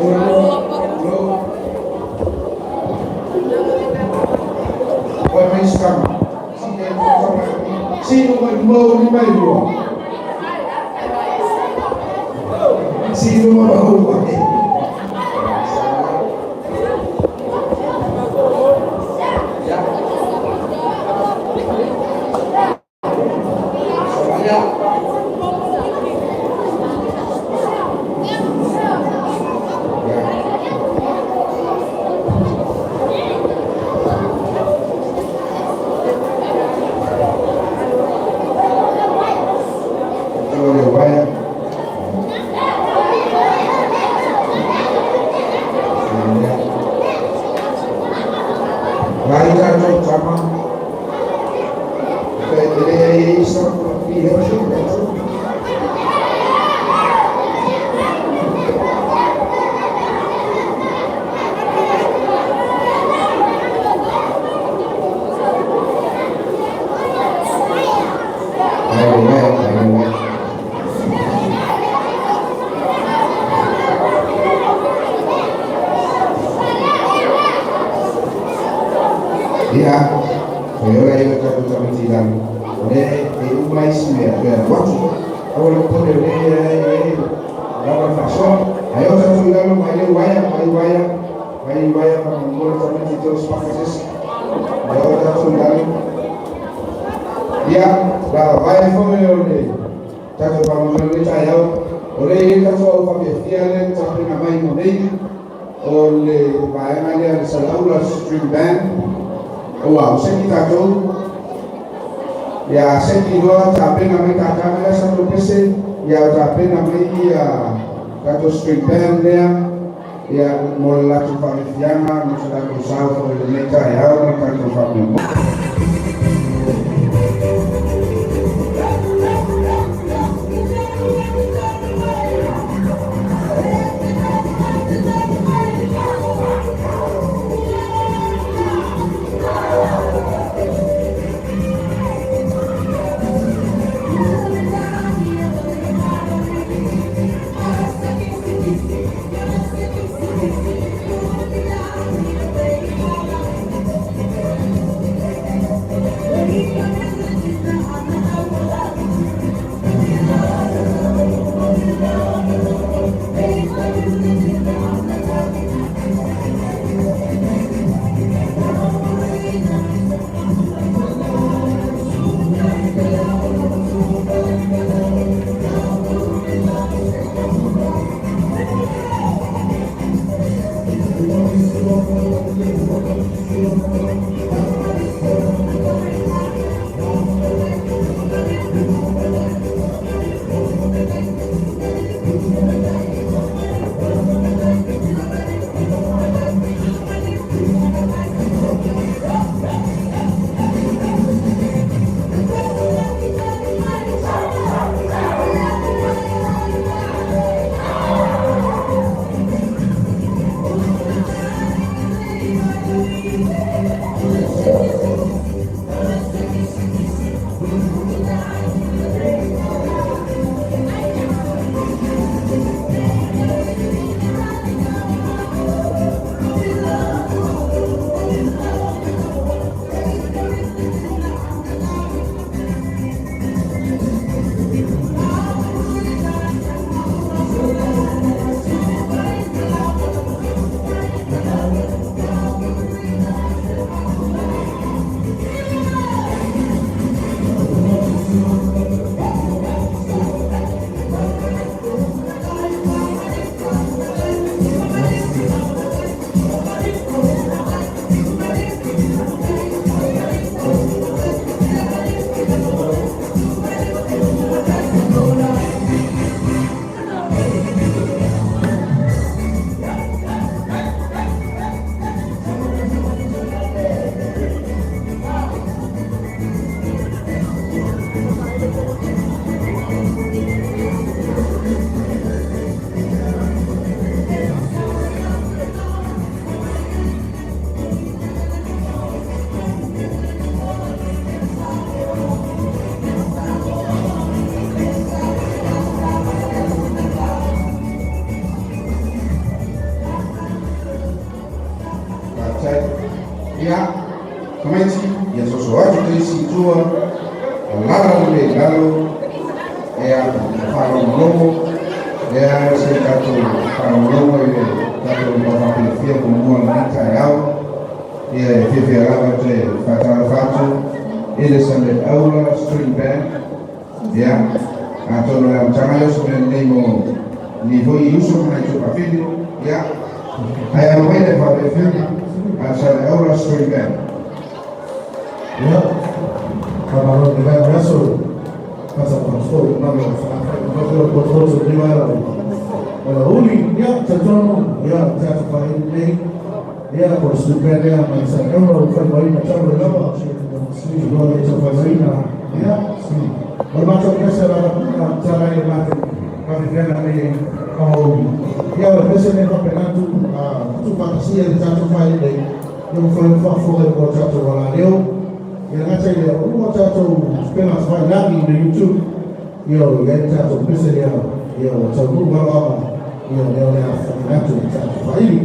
Oi mai skama. Si no mai mo ni mai lua. Si no mai mo. Aua le popole o lea e lava le faasoa. Ae oo tatou i lalo mai le uaea, mai uaea, mai uaea faamolemole tamaiti toe sipaka se isi. Ae oo tatou i lalo. Ia, la vae foi o le tatou faamoemoe i lenei taeao. O lea e i ai tatou au faafiafia lea na tapena mai mo nei, o le vaega lea le Salaula String Band. Ua seki tatou. Ia seki loa tapena mai tatanga lea sa pese, ia tapena mai ia tatou string band lea, ia mo le latou faafiafiaga mo se tatou sao foi i lenei taeao ma le tatou faamoemoe. Faafetai. Ia, tamaiti, ia soso atu te isi i tua, lala lelei i lalo, ia faalogologo, lea se tatou faalogologo i le tatou faafiafia muamua o lenei taeao. Ia e fiafia lava te faatalofa atu i le Saleaula String Band. Ia, atonu o le amataga lea o se mea lelei mo ni foi uso ma nai tuafafine. Ia, ae alo mai le faafiafiaga a le Saleaula String Band. Ia, faamalo i le vaega aso, faatalofa atu foi i mamalu o Salafai, faapea o potopoto i lenei vaega o le aoauli. Ia, talitonu, ia, tatou faaili nei, ia, po o le string band lea mai Saleaula ua faimauina talu ai lava, loa le tau faimauina, ia, o le matou pese lava na tatala ai le matou faafiafiaga nei aoauli. Ia, o le pese lenei faapena tuufaatasia i le tatou faaili nei, ia ua fai faafofoga i mo tatou alaleo. Ia gata i lea, o luga o tatou upega tafailagi i le YouTube, ia o i ai le tatou pese lea, ia ua taunuu aloaga, ia lea o le a faamena atu i le tatou faaili.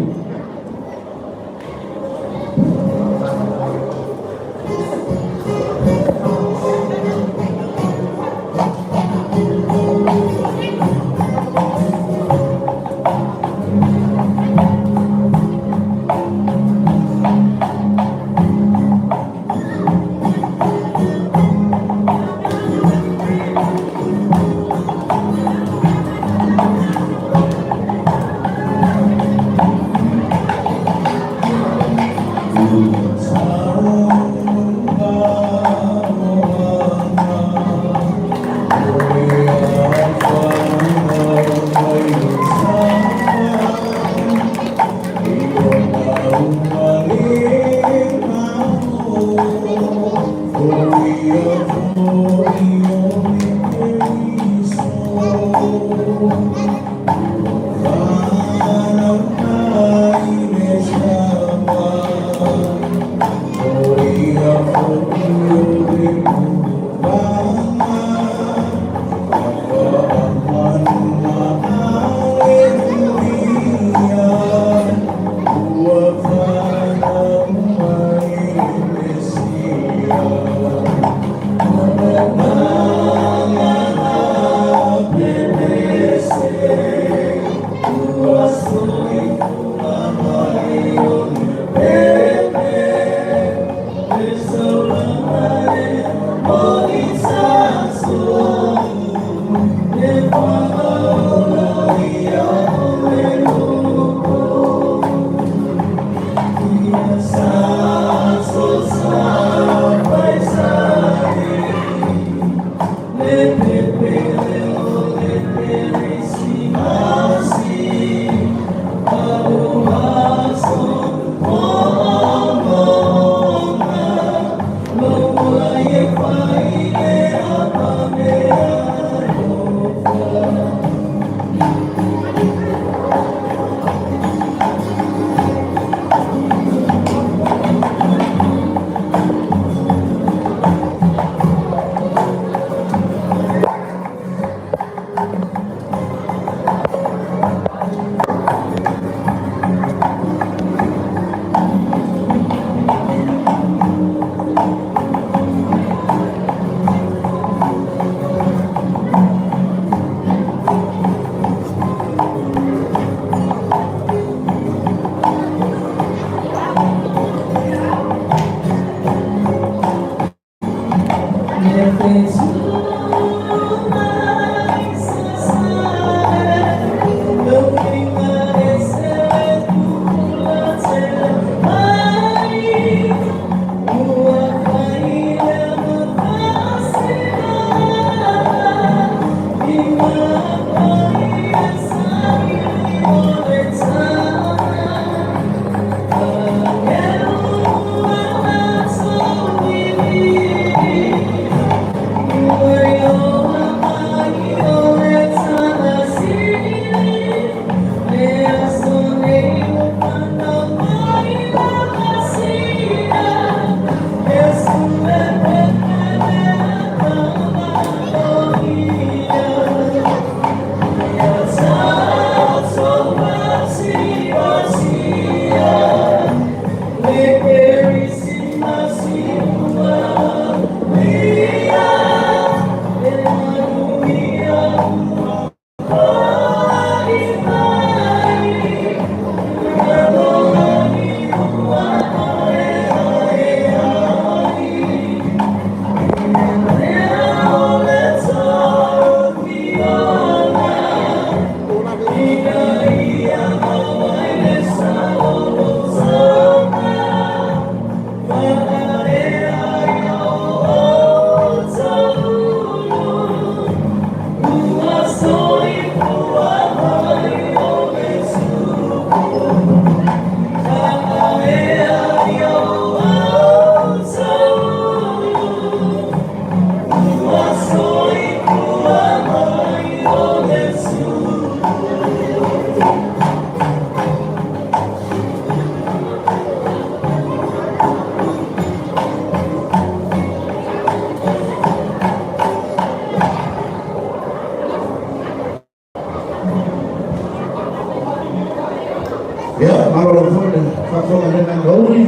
Ia, malo lava foi le faafofoga i lena gauli.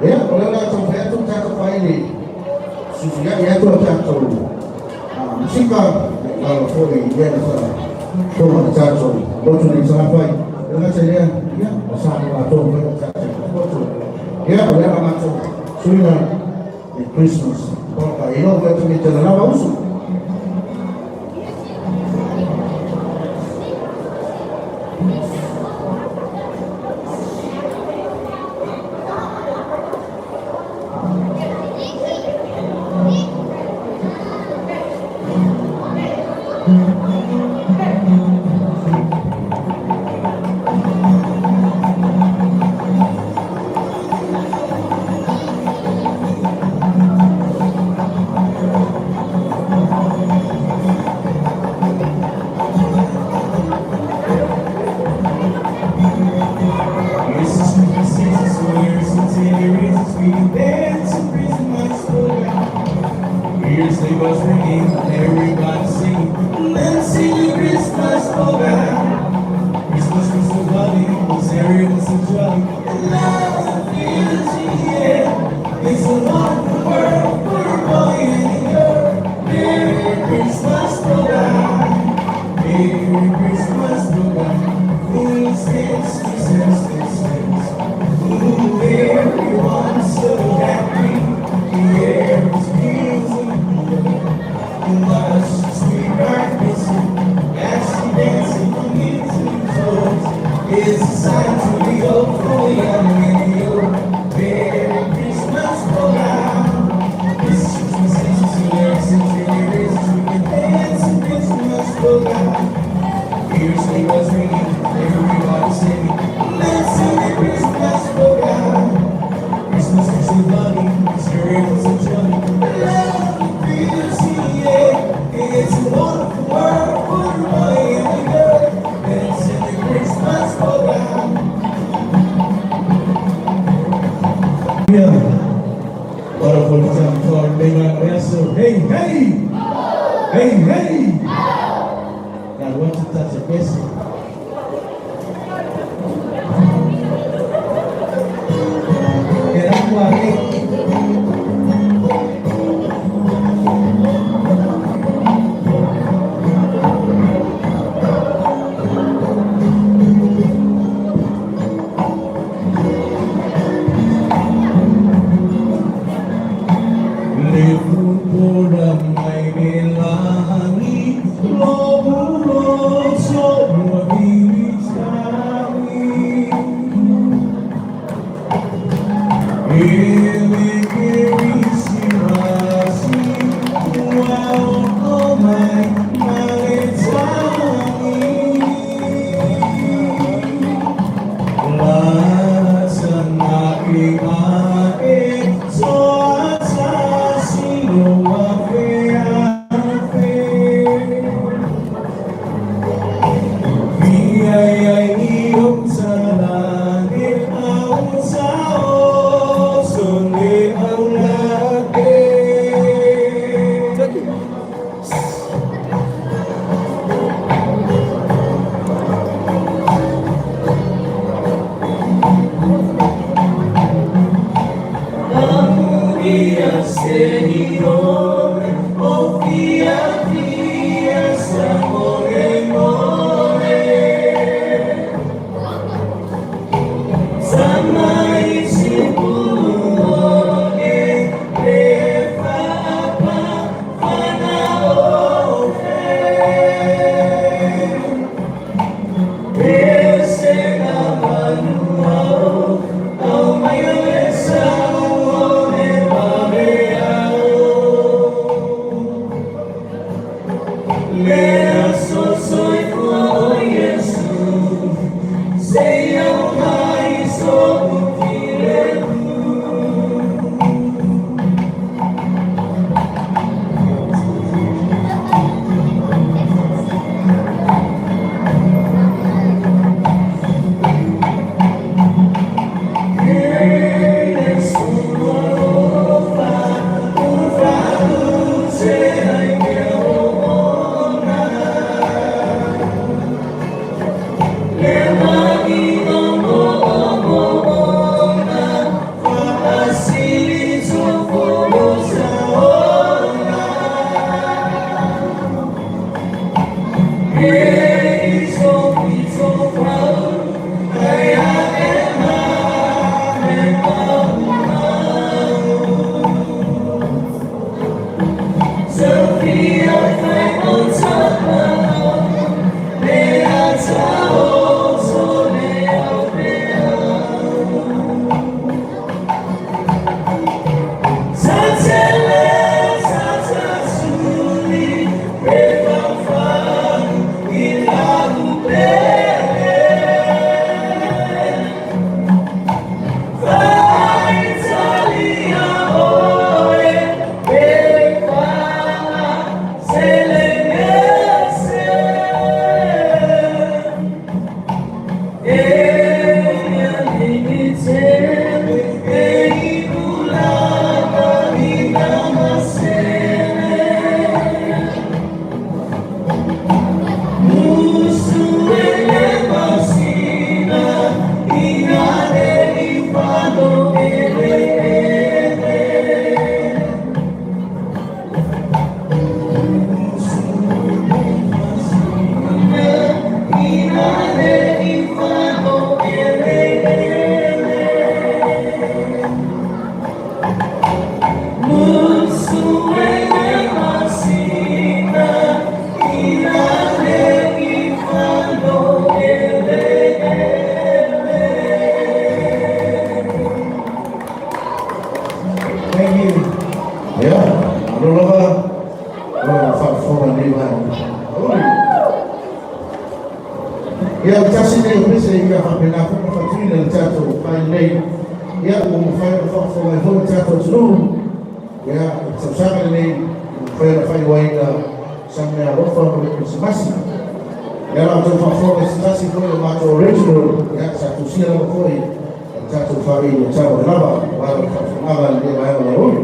Ia, o lea o le a taumafai atu le tatou fai susuiai atu a tatou musika i lalo foi i lea na faafofoga le tatou lotu nei Salafai. E le gata i lea, ia, o sa mo latou foi o tatou lotu. Ia, o lea o le a matou suiga i Christmas. Polka, e iloa foi atu nei tala lava usu. Hey, hey! Hey, hey! God want to touch a blessing. Ia o tasi nei o pese ia faapena foi ona faatuina le tatou fai nei. Ia ua mafai ona faafofoga ai foi le tatou atunuu. Ia i tausaga lenei ua mafai ona faaigoaina sa meaalofa mo le Kerisimasi. Ia la outou faafofoga i se tasi foi o matou original, ia sa tusia lava foi e le tatou faaii o tau o le lava, aua lau faafofogaaga i lenei vaega o le aoauli.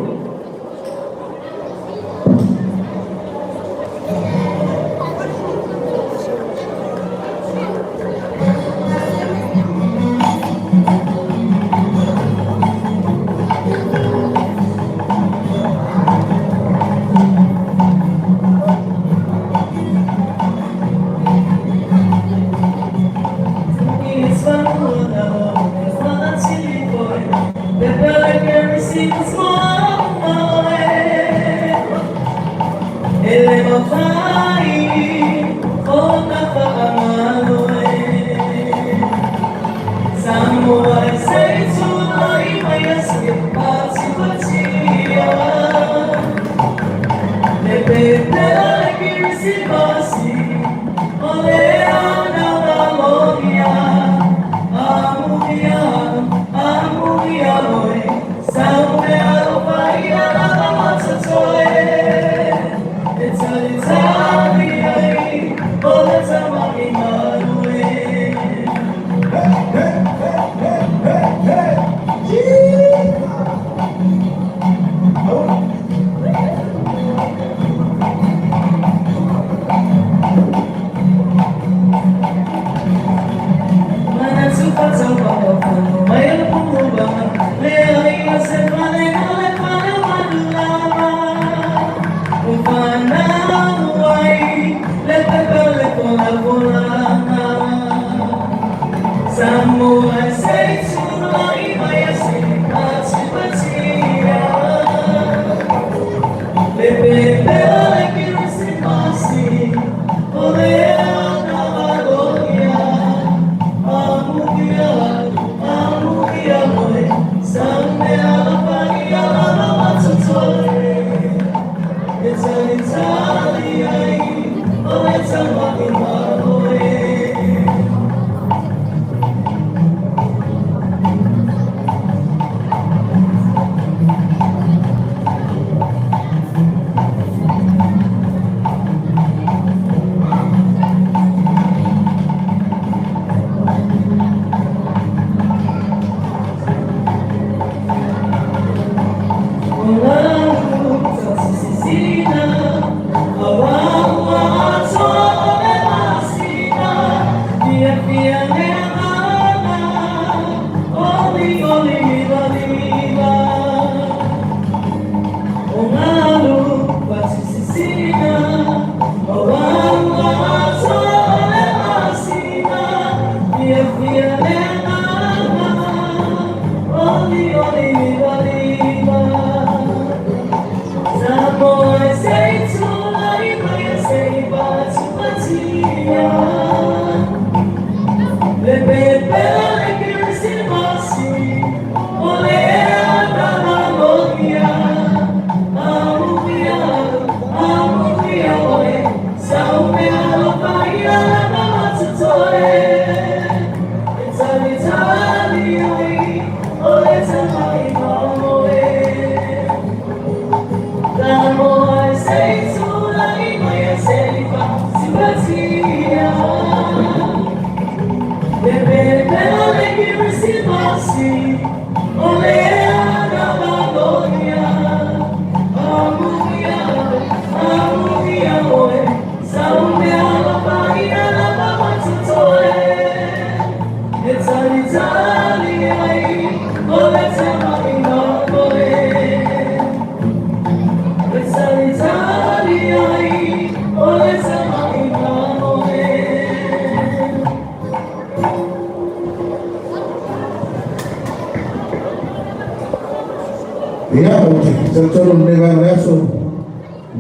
Ia, ou te talitonu lenei vaega o le aso,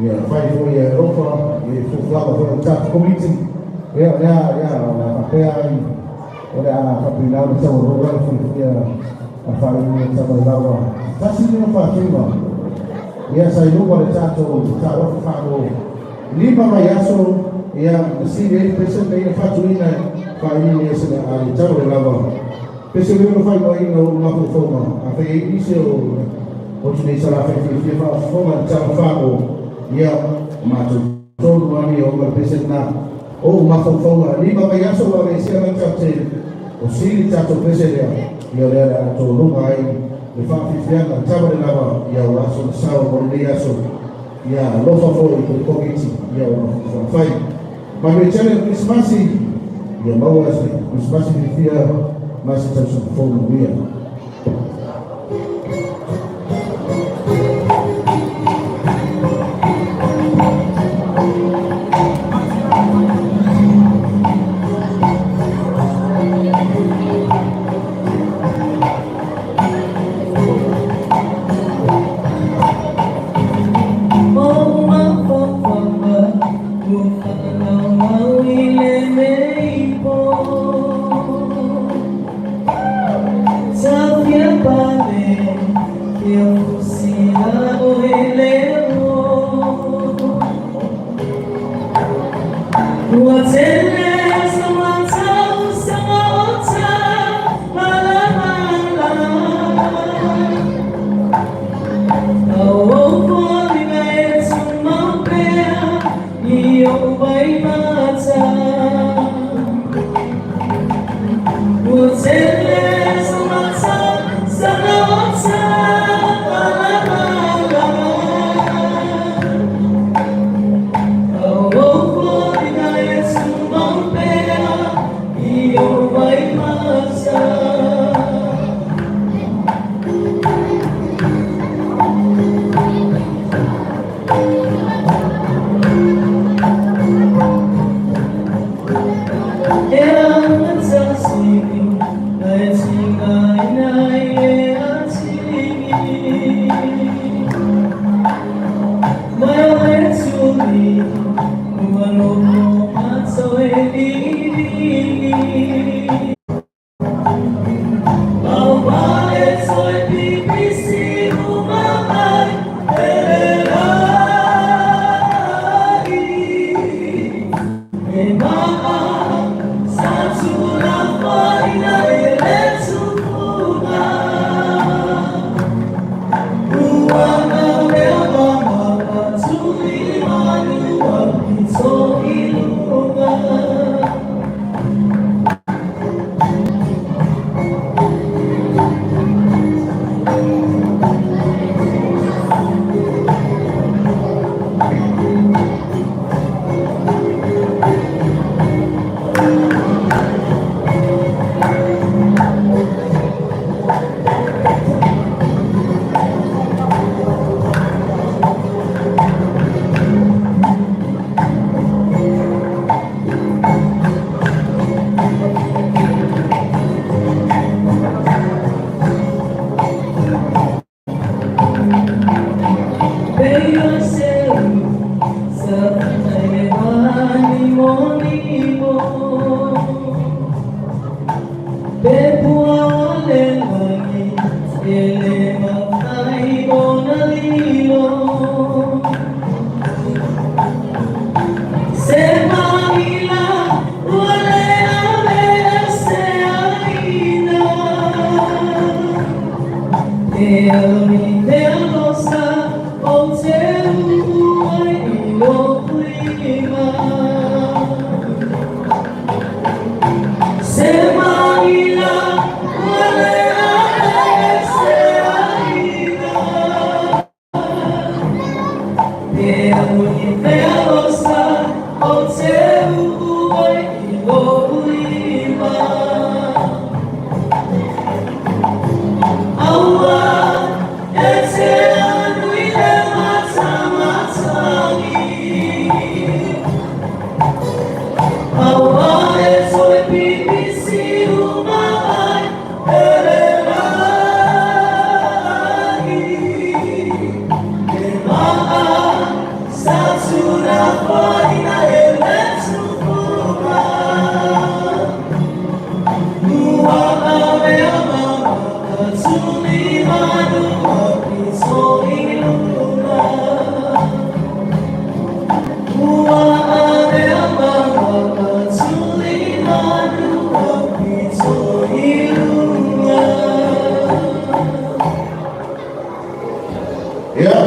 ia fai foi e alofa i fuafuaga foi o le tatou komiti. Ia, o lea, ia, o le a faapea ai, o le a faapena ona taualoa le fiafia a faaiu le tama i lava. Tasi lenei o faatuina, ia, sa i luma le tatou talofa faalo lima vaiaso, ia, na sili ai le pese lenei na faatuina. Faainiini e sina a le tau le lava. Pese le ono faaigoaina o mafaufauga, afai e i ai nisi o o tinei Salafai e fiafia faafofoga i le tala faaoo, ia, o matou tolu lava nei e ona le pese lena. O ou mafaufauga, lima vaiaso ua aveesea mai tatou te o sili le tatou pese lea, ia o lea o le a toluga ai le faafiafiaga, tava le lava, ia ua aso na sao mo lenei aso, ia alofa foi i le Komiti, ia ona fuafuaga fai. Manuia tele le Kerisimasi, ia maua se Kerisimasi fiafia ma se tausaga fou manuia.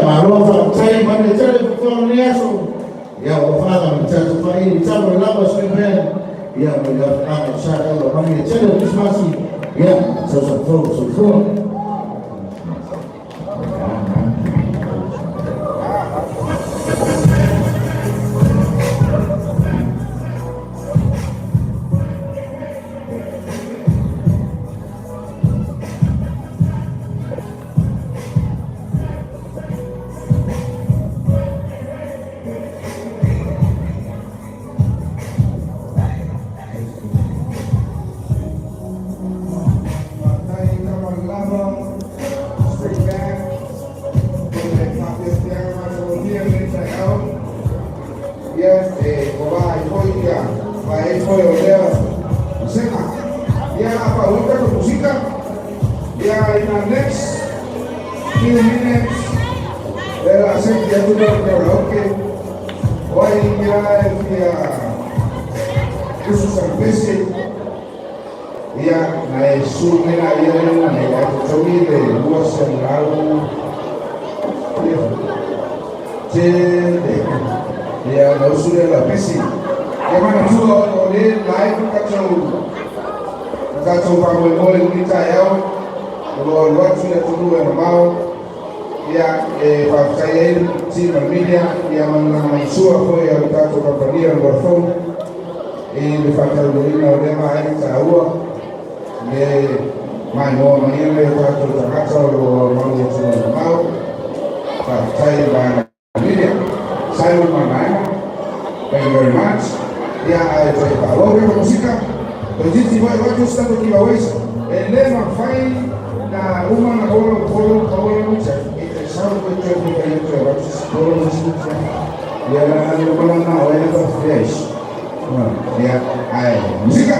Malo faafetai ma le tele fofoga lenei aso. Ia ua faaga ma le tatou faaili talo i lava Sui Man. Ia ma le afaaga o sa ela mani le tele o Krismasi. Ia, tausaga fou soifua. Faafetai tama lava, straight back, o le faafiafiaga matagofie lenei taeao. Ia, e ova ai foi ia vae foi o lea vasega. Ia, a faaauau tatou musika. Ia, in the next few minutes, le a seki atu le karaoke. O ai ia e fia usu salupese. Ia, na e su mai la ia le na e ai totogi le 200 ia tele. Ia, na usu le la pesi. Ia manatua o le live tatou tatou faamoemoe i lenei taeao, o lo o alu atu i atunuu e mamao. Ia, e faafetai ai le team a le media, ia ma le lagamaisua foi a le tatou kamupani o le Vodafone i le faataunuuina o lea vaega taua le maimoa mai ai o tatou tagata o lo o aumau i atunuu e mamao. Faafetai i le vaega media. Simon Manaema, thank you very much. Ia, ae toe faaauau le musika. Toeitiiti foi avatu se tatou giveaways. E le mafai na uma na maua lau polo maua lau e te sau koe toe fai atu e avatu se polo ma se ia na le mala na o e faafetai ai. Ia, ae musika.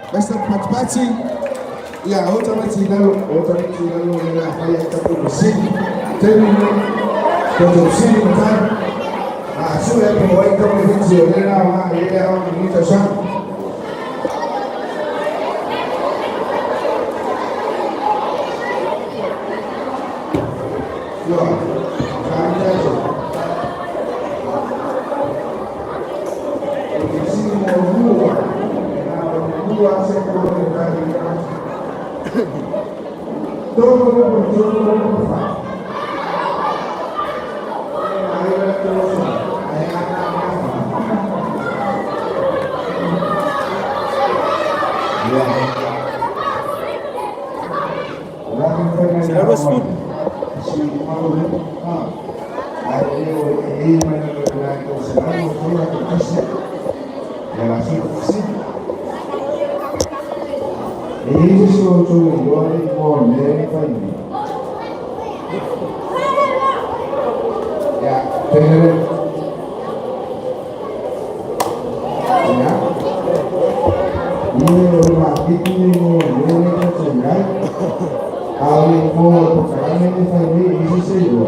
Mr. Patipati, ia o tamaiti lalo, o tamaiti lalo le la fai ai tatou masini. Taimi lenei, tatou masini matai. A su e po ai tau le hiti o le la ma i le au ni tausaga. Ia, sa ni tatou. O te sini muamua, na o te lua se ko le kai Todo por todo por fa. Ai la tosa, ai a Ya. Selalu food. Si malo ha. Ai o e mai na la ko se la ko la ko kasi. Ya la si si. E isi o tu lo ai mo le fa ni. Ya, tenere. Ya. Ni o ma kiti mo le le ko se ngai. Ali mo ko ka ni fa ni isi se yo.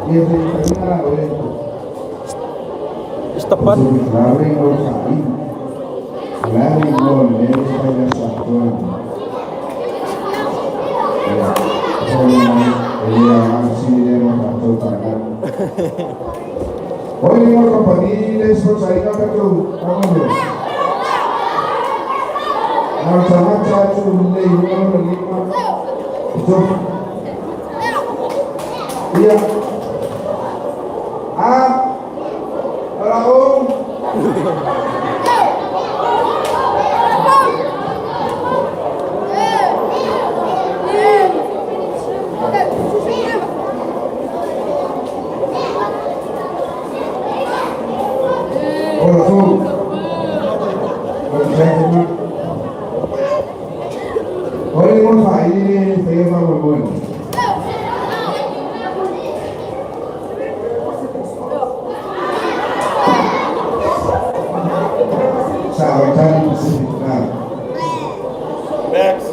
Ni fa ni na o le ko. Istapan. Lari mo sa i. Lari mo le fa ya sa ko. Ya. So ni ya si le mo ka to ta ka. Oi ni mo company le so sa ina ka to ka mo le. Na ta ma ta tu le yo no ni ma. Ito. Iya. Ah. Raul. Ora fou. Ora Oi mo fa i fa fa mo mo. Sa Italian Pacific na. Next.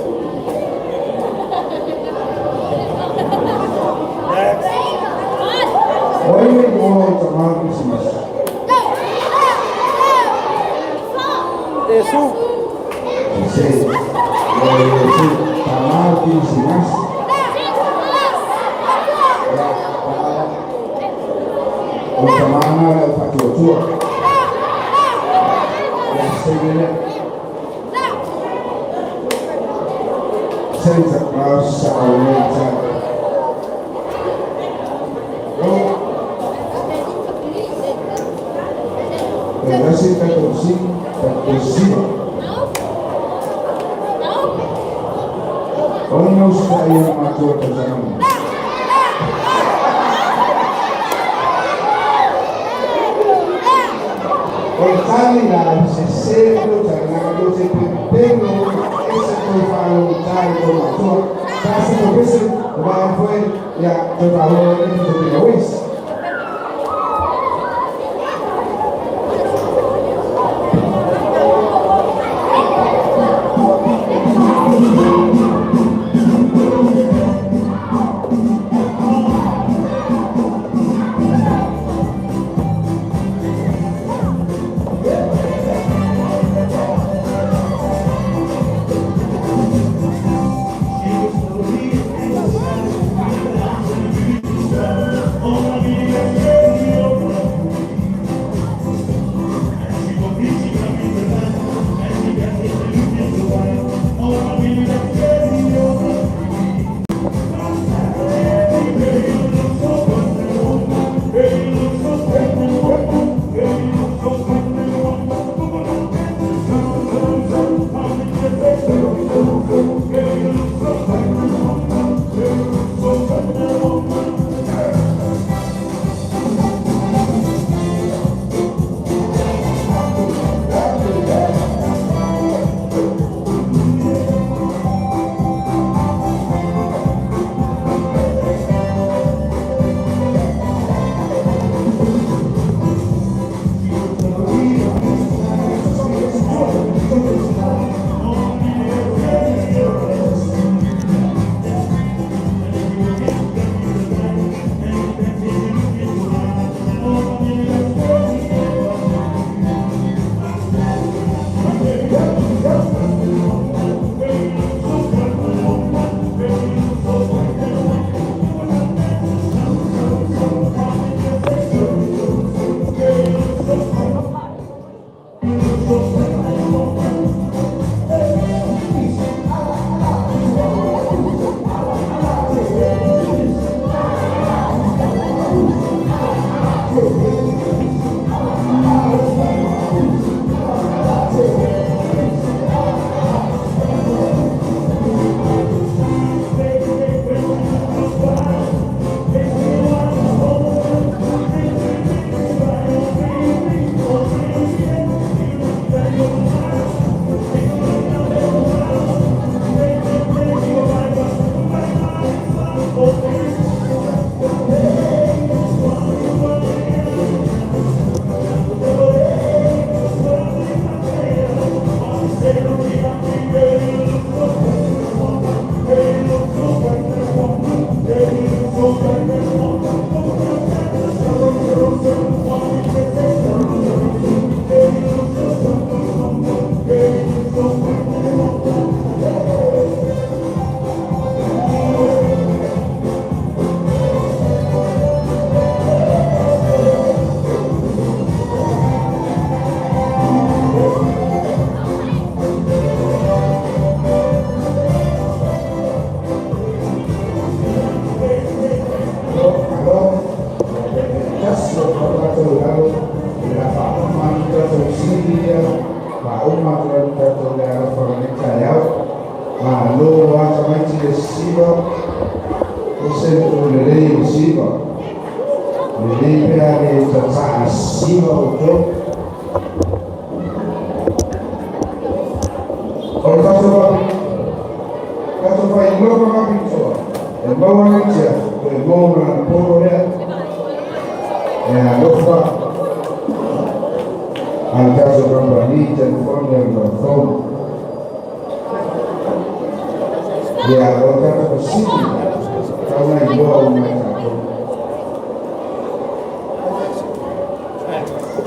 Next. Oi mo tama Christmas. Eh, su. Se se tama Christmas. Ya, o tama na fa tu tu. Ya se Santa Claus sa Aureta. Oh. Versi 14, 14. Ono sa yang matua bersama. O tali la se se lo se pelo ese to fa lo tali to matua. Kasi to pese wa fue ya to fa lo ni to te wis. O le tatou tatou faailoga faapitoa e maua ai Jeff e maua ma lana polo lea e alofa a le tatou kamupani telefoni a le Vodafone. Ia, o le tatou fesili tau na iloa uma e tatou.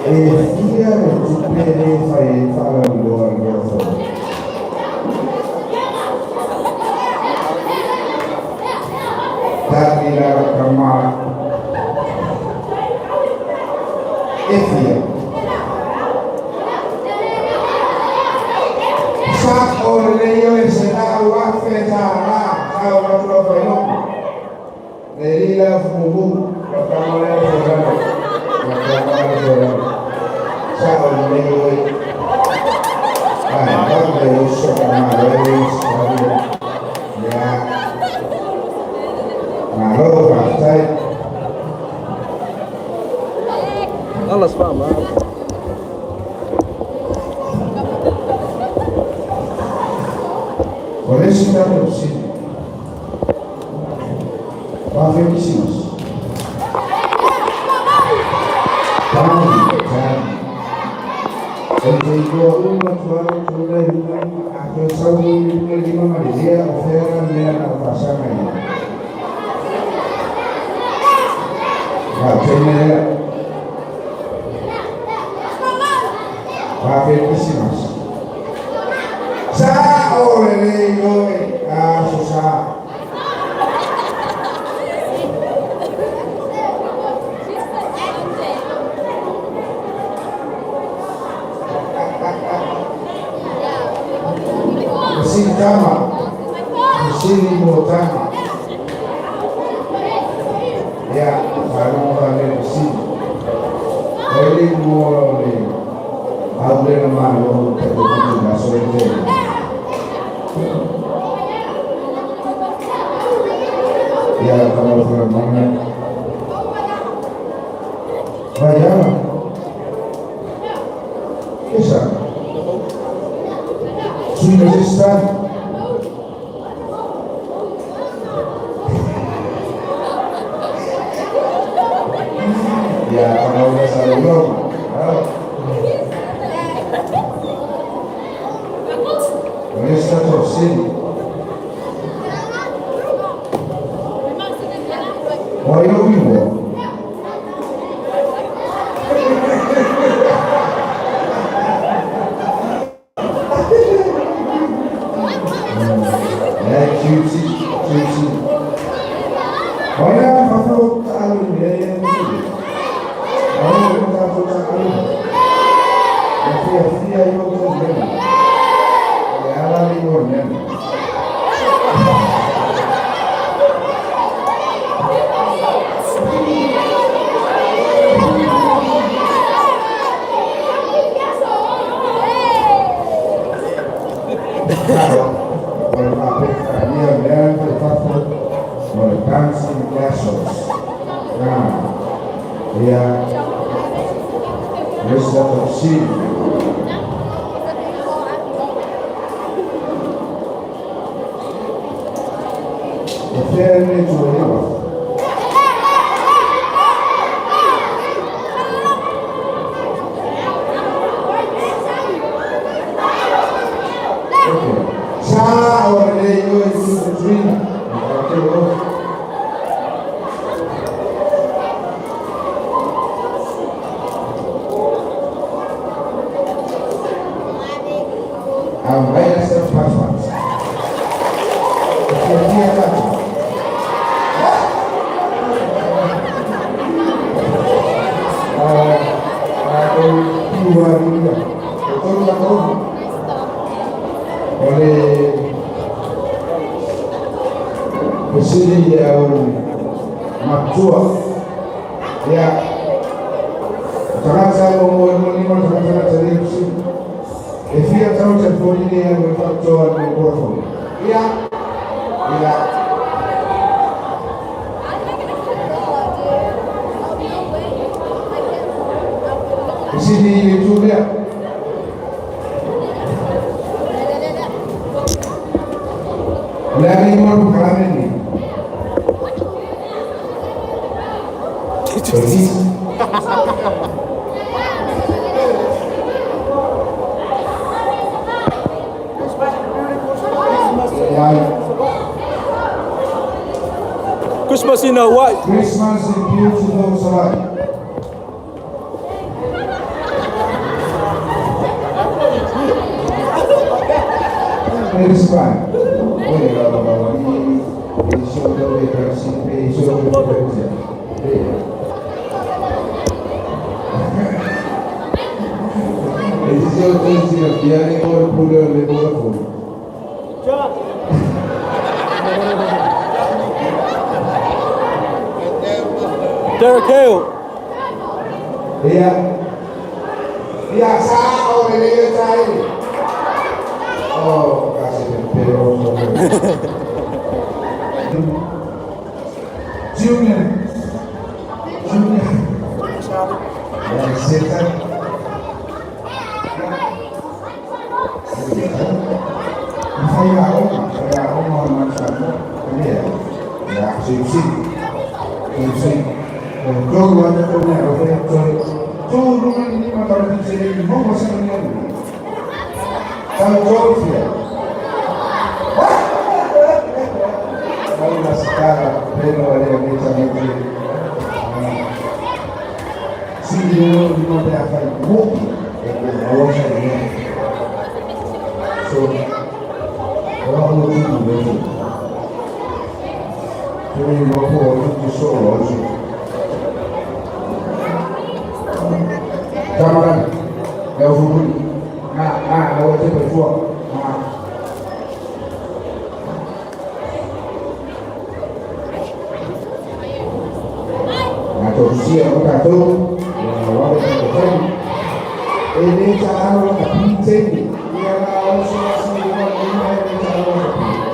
E fia le tupe le fai ai faalauiloa a le Vodafone? Tali la kama e fia? Sa o lelei oe se lau $1,000 sa o atu lau failoko. Le lila fumu la kama le forano. La kama le forano. Sa o lelei oe. Ai, ba le uso kama le uso. Ya. Malo faafetai. Alles varma. O le isi tatou fesili. Faafia Kisimas. Tali, tali. E te iloa uma tuau tulai lima a toe sau i lima lima ma le lea o fea la mea na o faasaga ia. Faatene lea. Faafia Kisimas. Sa o lelei oe aso sa. Fesili tama. Fesili mo tama. Ia, faalogo le fesili. Ele mo le au le na malo te ko tu na so le. Ia, tama fara manga. Vaya. Esa. Sui resistani. Ia, tama ula sa uloma. O le isi tatou fesili. O ai lou igoa? E cutie, cutie. O ai la fafo ta'alu mea ia fesili. O ai o tatou ta'alu. E fiafia i o tou mea. O le ala le igoa mea. O le faapetania mea le fafo o le Dancing Castles. Ah, ia, o le isi tatou fesili. E fea lenei tuaiga? Okay. Sa o lelei oe i Katrina. Okay, o. Aumaia se fatafata. E fiafia tatou. Tatou piualia. E tolu tatou. O le fesili au matua. Ia, tagata o mo mo lima tagata na tali fesili. E fia tau telefoni ni au e faapitoa le Vodafone. Ia, ia. Fesili i le itu lea. mo polokalame lenei. Precies. Christmas in Hawaii. Christmas in beautiful Savaii. Christmas. Derek Hale. Ia. Ia sa o le le tai. Oh, kasi pero. Junior. Junior. Ya, seta. Saya oma, saya oma macam ni. Ya, sip sip. Sip sip. Kau ada kau ni, kau ni. Tu rumah ini macam ni sini, mau masuk ni. Kalau kau dia. Kalau sekarang, pero ada yang macam ni. Si yo no te haga el buki, el So, orang lu tu tu. Tu ni aku orang tu solo. Camarada, é o futuro. Ah, eu vou te pessoa. Ah. Atau sia o tatou, wa wa ko fai. E le ta alo ka pite, ia la o so si wa ni ma e ta alo ka pite.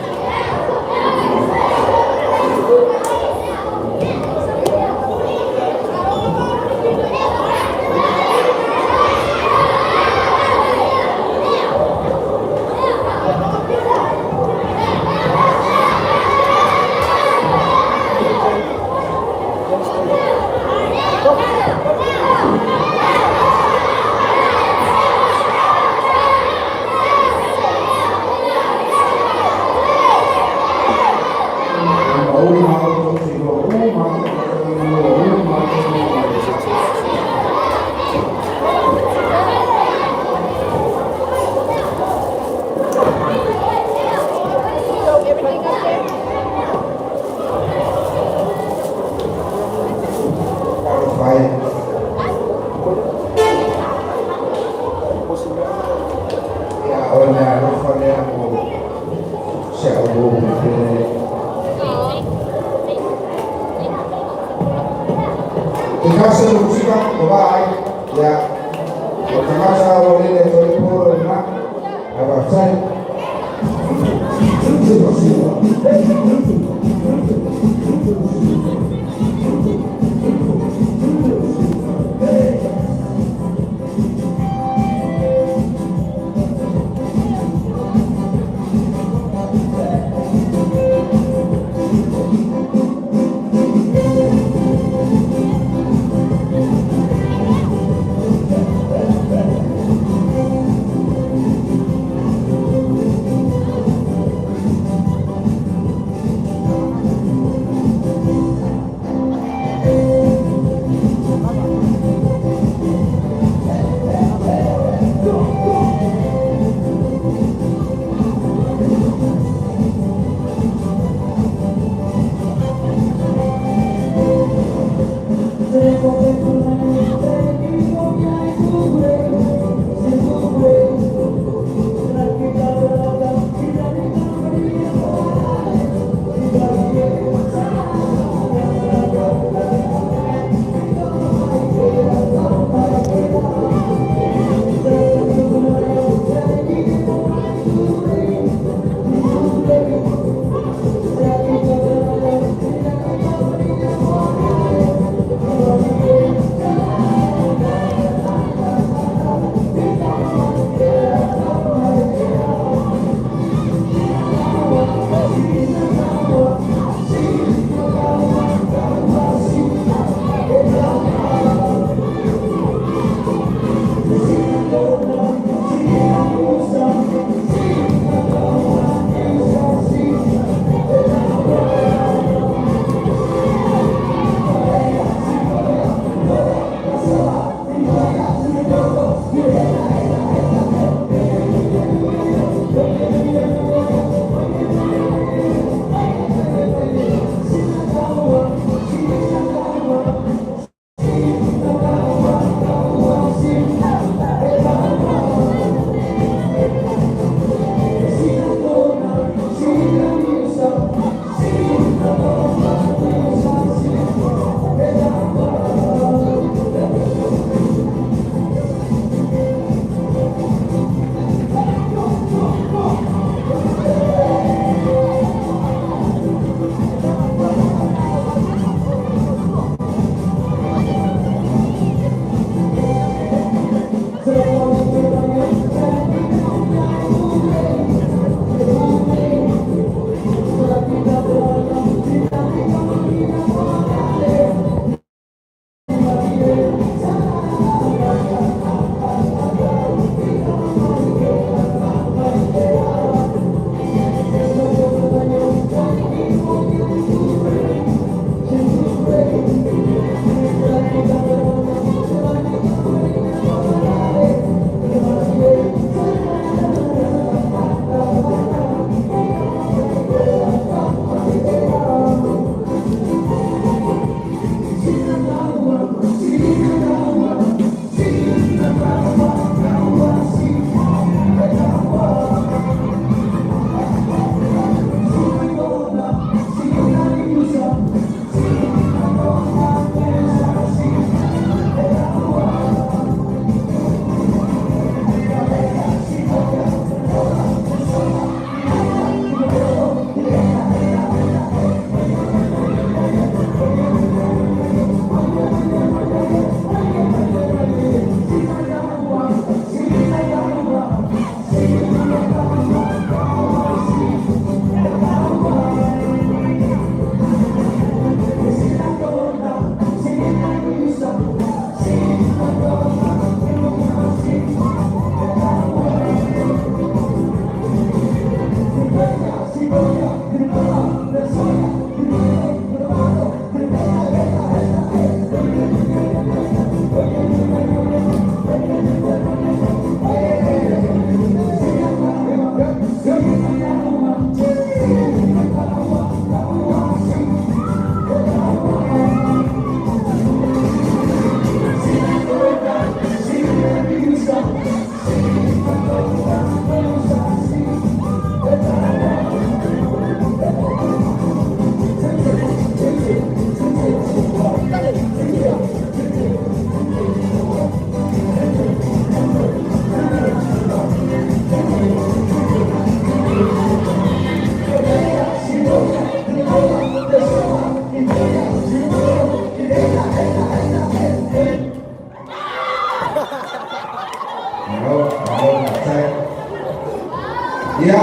Ia,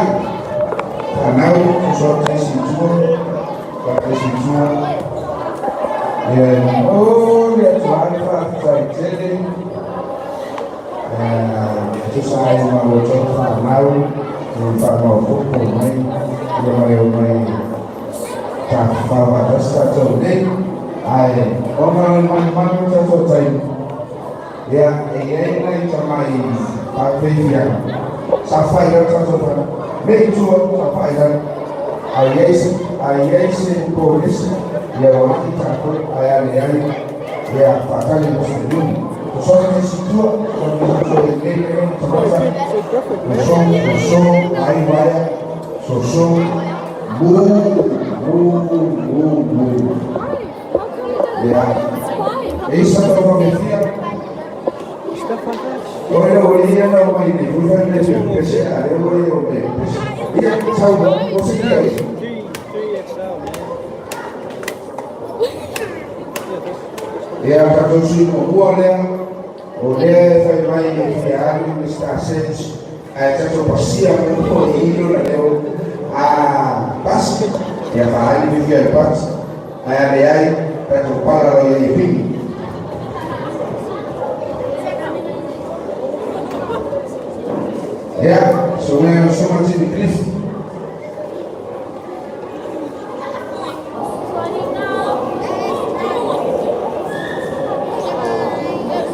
fanau, soso atu i tua, faataisi i tua. Ia, e momoli atu lava le faafetai tele e tusa ai ma outou fanau i faamaopoopo mai ia ma le omai tafafao faatasi tatou nei. Ae ona o le manumanu o tatou taimi, ia, e i ai nai tamai faapeifiaga sa fai ai tatou fanau. Nei i tua, sa fai ai. A i ai se, a i ai se polisi, ia ua a'i tatou, ae a leai, ia faatali mo se lumi. Soso isi tua, soso isi tua i nei mea tamata. Soso, soso, ai vaea, soso, move, move, move, move. Ia, e isa tau whamefia. O le o ia na o mai nei, ui whai nei te pese, a le o ia o me pese. Ia, sau, o se ia i. 3XL, man. Yeah, this Ia, tatou sui muamua lea, o lea e fai mai e fia alu le Star Search, ae tatou pasia mai o i ilo na leo a pasi, ia faali fifia le pasi, ae a leai, tatou pala lo ia i pini. Ia, so mea soma Jimmy Cliff.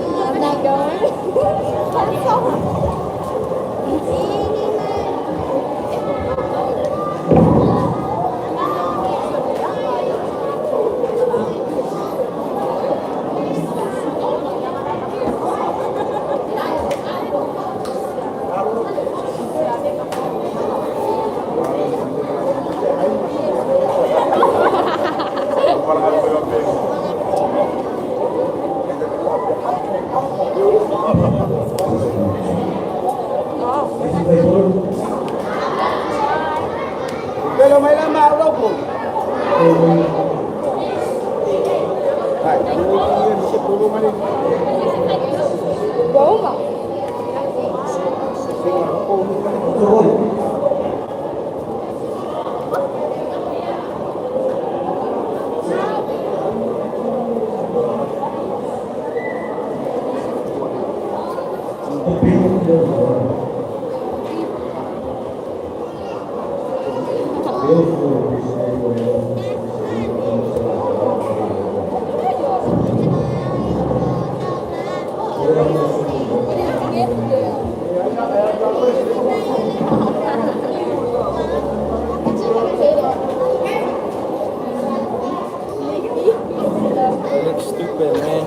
I'm not going. That's all. Pelo mai la ma ropo. Hai, kamu ni se polo mai. Roma. I look stupid, man.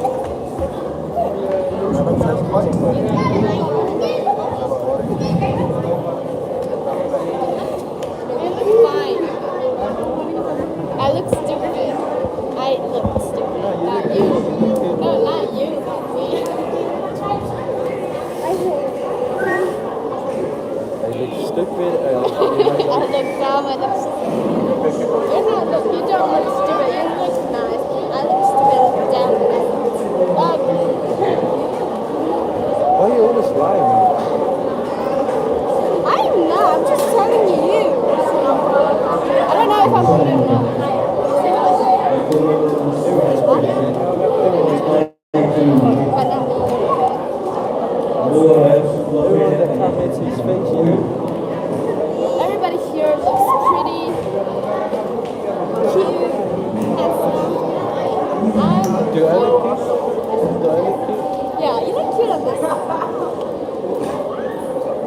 You look fine. I look stupid. I look stupid. Not you. No, not you. Not me. I look stupid. I I look dumb. I look stupid. You're not look. You don't look stupid. You look nice. I look stupid. I look dumb. I look ugly. Why you always lie, man? I'm not. I'm just telling you. I don't know if I'm good or not. Everyone's pretty, man. Everyone's But not me. Everyone that comments his face. Everybody here looks pretty, cute, handsome. I'm Do I look cute? Do I look cute? Yeah, you look cute on this.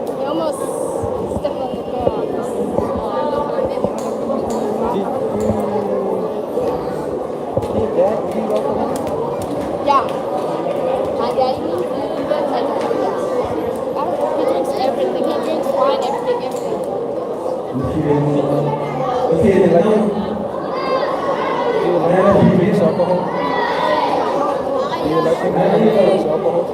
You almost step on the girl on this. Did you see that? Drink alcohol? Yeah. My daddy, he does like, yeah. I don't know, he drinks everything. He drinks wine, everything, everything. Do you like it? Do you like when he drinks alcohol? Do you like him when he drinks alcohol?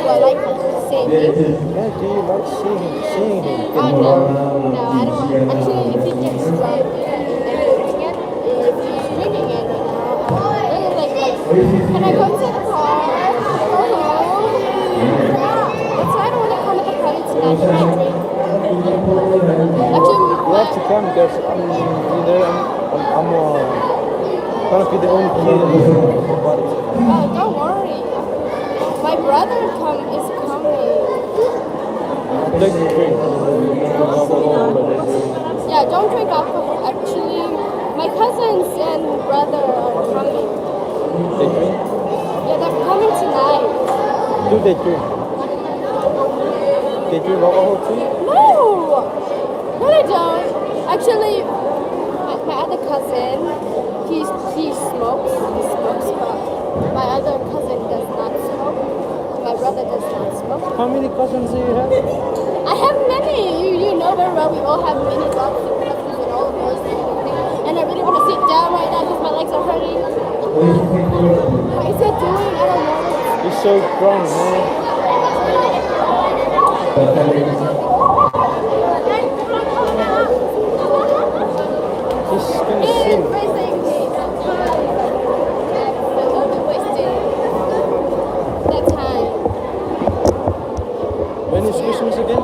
Do I like seeing him? Yeah, do you like seeing him get Oh, drunk? no. No, I don't want. Actually, if he gets drunk and drinking it, if he's drinking it right now, I'm like, can I go to the car? Go home? Yeah. That's why I don't want to come to the party tonight. He might drink. come because I'm, you know, I'm gonna be the only kid in the party. Oh, don't worry. My brother come is coming. Don't drink alcohol, but they do. Yeah, don't drink alcohol. Actually, my cousins and brother are coming. They drink? Yeah, they're coming tonight. Do they drink? They drink alcohol too? No, no, they don't. Actually, my other cousin, he smokes. He smokes, but my other cousin does not smoke. My brother does not smoke. How many cousins do you have? I have many. You know very well. We all have many lots of cousins and all of us and everything. And I really want to sit down right now because my legs are hurting. What is it doing? I don't know. You're so drunk, man. He's gonna He is sing. raising me time. A little bit wasting that time. When is Christmas again?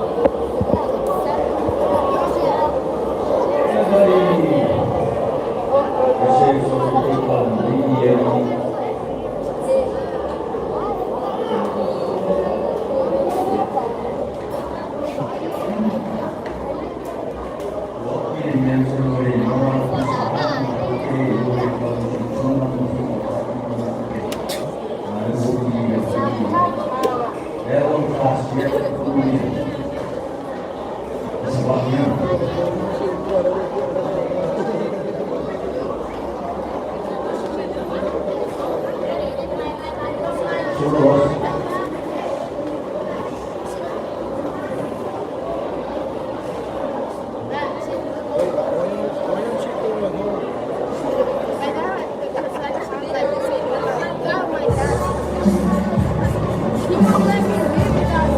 He won't let me live without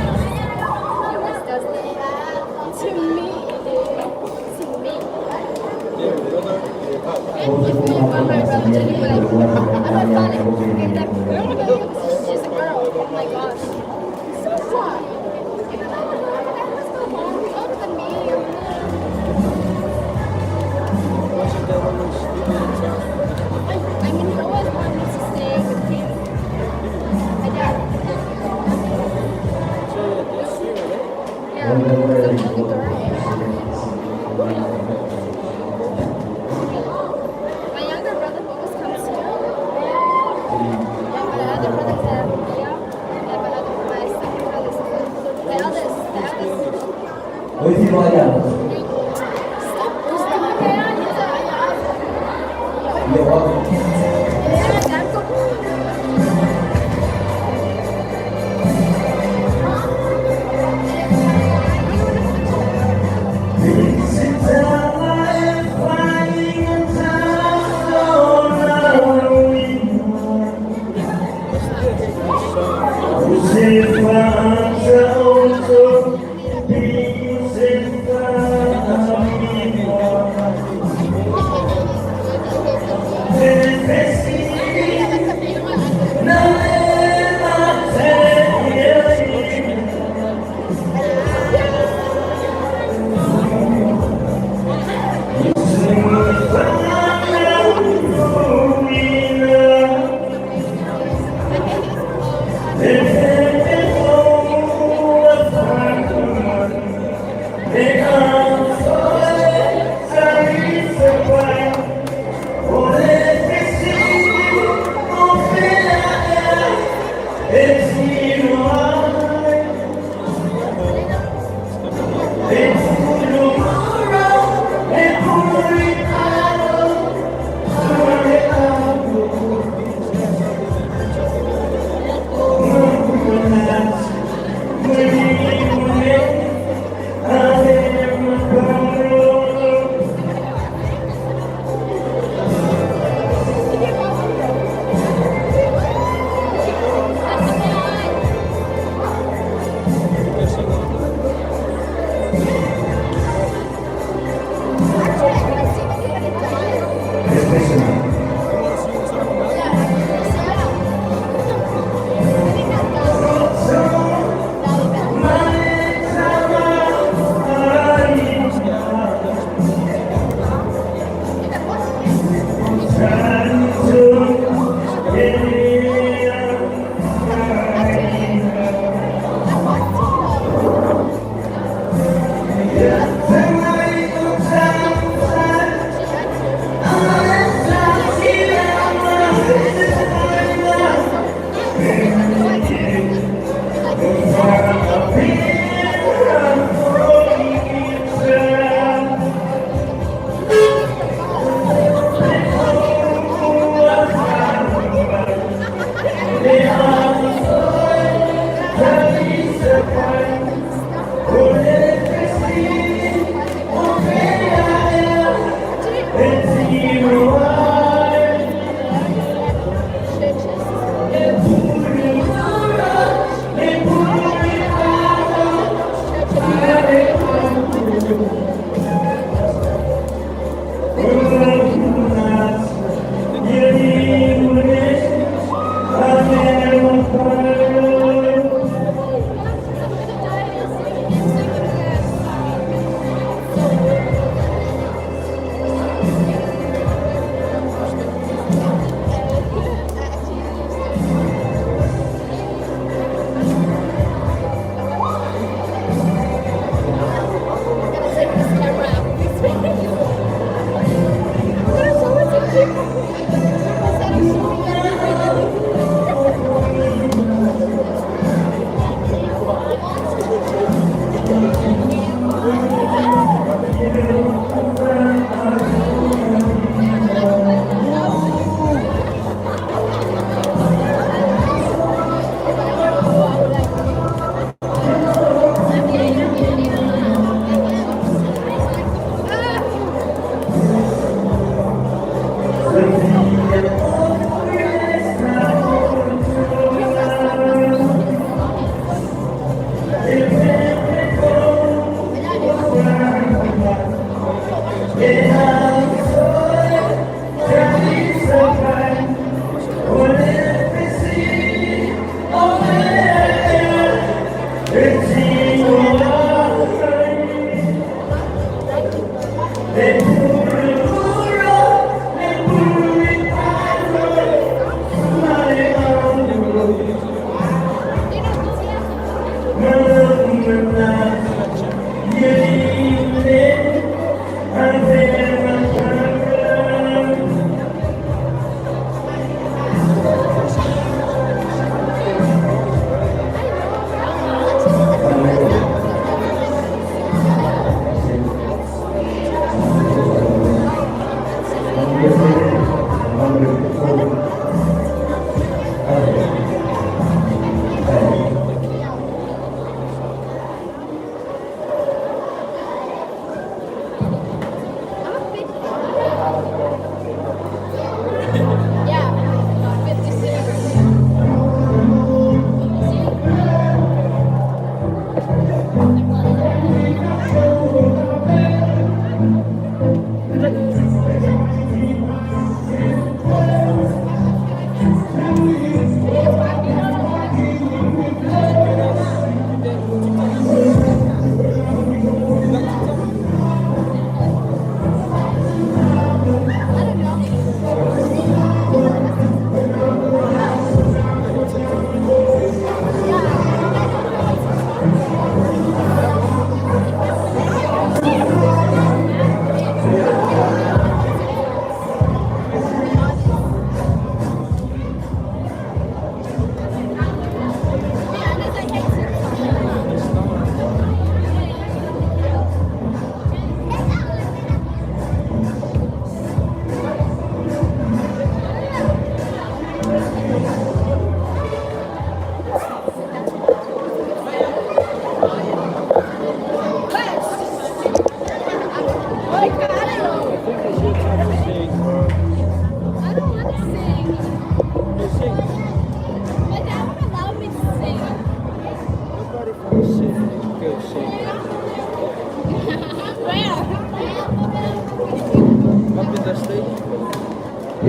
He always does that. To me, to me. And if me want my brother to be like, I'm not funny. And like, she's a girl. Oh my gosh. So what? Let's go home. He's older than me. What's your dad always sleeping in town? I mean, he always wanted me to stay with him. My dad. So that's you, right? Yeah, he's the only girl. My younger brother always comes here. Yeah, my other brother's in yeah. And my other, my second brother's the eldest, the eldest. Stop boosting me. Yeah, I'm go.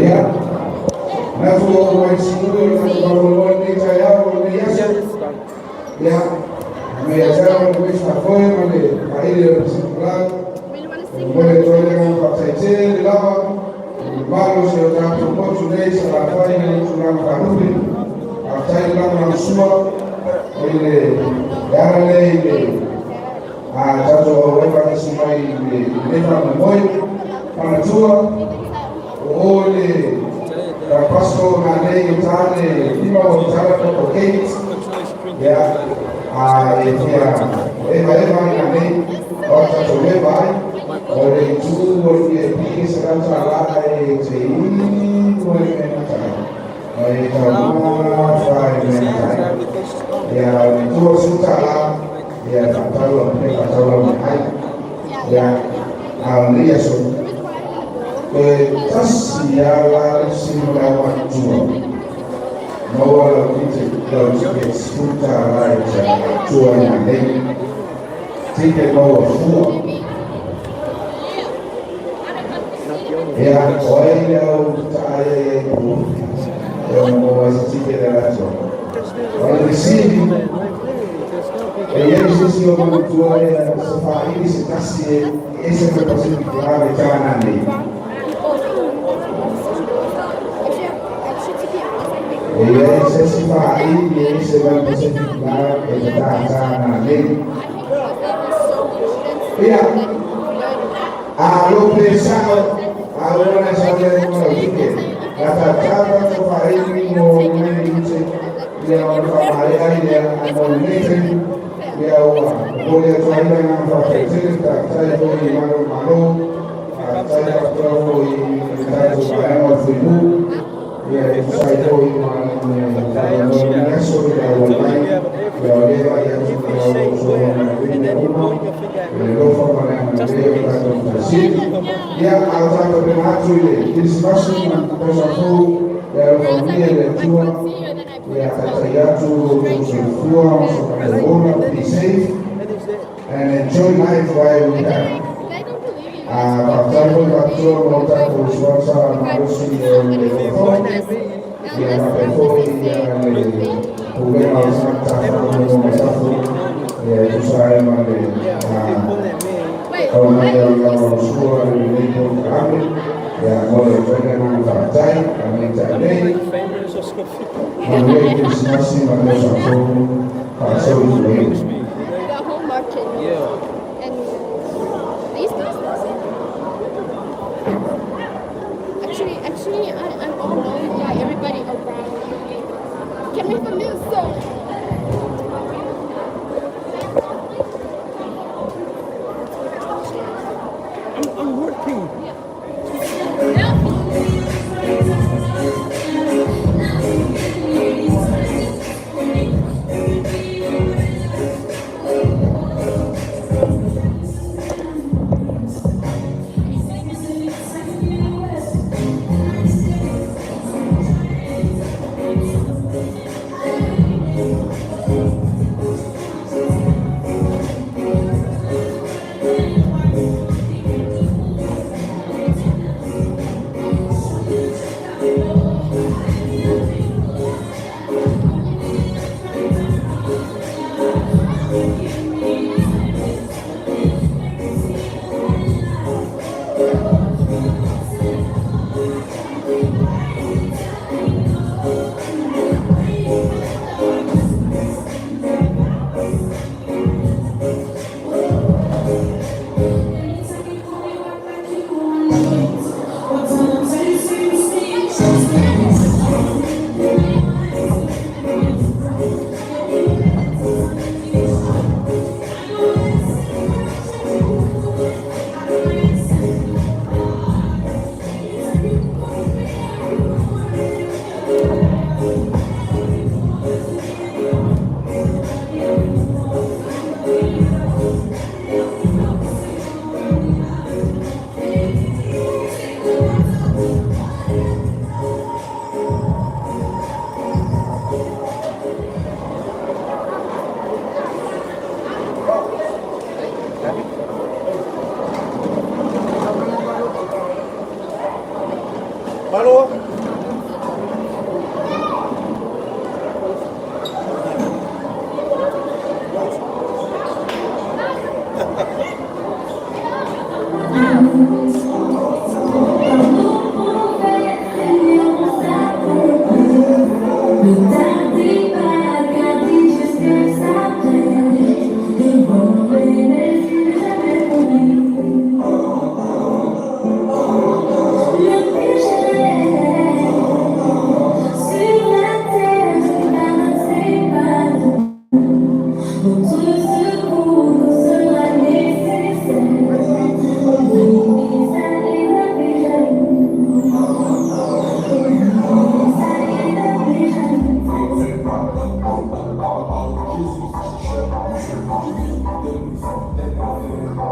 Ia, na tua o mai sinui o le tatou malolo i lenei taeao ma lenei aso. Ia, me ia te au le faafoe ma le faaili o le Pacific Club. Really want to E sing momoli atu ai le agaga faafetai tele lava i le mamalu o si o tatou motu nei Salafai i le tulaga faalupe. Faafetai le lagolagosua i le le ala lea i le a tatou auai faatasi mai i lenei faamoemoe. Manatua, o o le Paso na nei i tane lima o tala o Kate. Ia, a e fia eva eva i nei o tatou eva ai. O le itu o le VIP e se rata la e te i mo e mea tai. O e tau fa e mea tai. Ia, o le itu o suta la, ia whakatau la me whakatau la me ai. Ia, a o nei aso, e tasi ia la le isi mo le au matutua. Maua lau tike lau tike sfuta la e te tua i nei. Tike maua fua. Ia, o ai le au taai ai ai ku. E o mo ai se tike le lato. O le fesili, e iai se isi o manutua e se faaili se tasi e ese mai Pacific la le tāna nei. Actually, actually, to be honest, I think E iai se isi faaili e ese mai Pacific la e te tātāna nei. I think because they were so rude and Ia, stuff that learn a lo pe sao, a o na sa le mo lau tike. La tātāna ko faaili mo nei ute. Ia o le whaamare ai lea a mo nei taimi. Ia ua momoli atu ai le agaga faafetai tele faafetai foi i malo malo faafetai faapea foi i le tatou vaega o le fuimu ia e tusa ai foi ma le faamoemoe o lenei aso i le auai mai ia o lea vaai atu i le auausoa uma i le alofa ma le agalelei o le tatou Matai Sili. Ia a o tatou pena atu i le Kerisimasi ma le tausaga fou le alofagia i le Atua ia taitai atu lo outou soifua ma so tatou ola. Be safe and enjoy life while we can. They don't believe you. Ah, faafetai foi faapitoa mo tatou sponsor malosi o le Vodafone. Ia faapea foi ia le pulega o tagata faamoemoe mai fafo ia e tusa ai ma le tau mai o le lagolagosua i lenei polokalame. Ia mo le atu ai le agaga faafetai a nei tailei. Manuia le Kerisimasi ma le tausaga fou faasoifuaina. The whole market knows. And these guys knows it. Actually, I'm all known by everybody around me. Can we have a music? I'm working.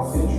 sausage.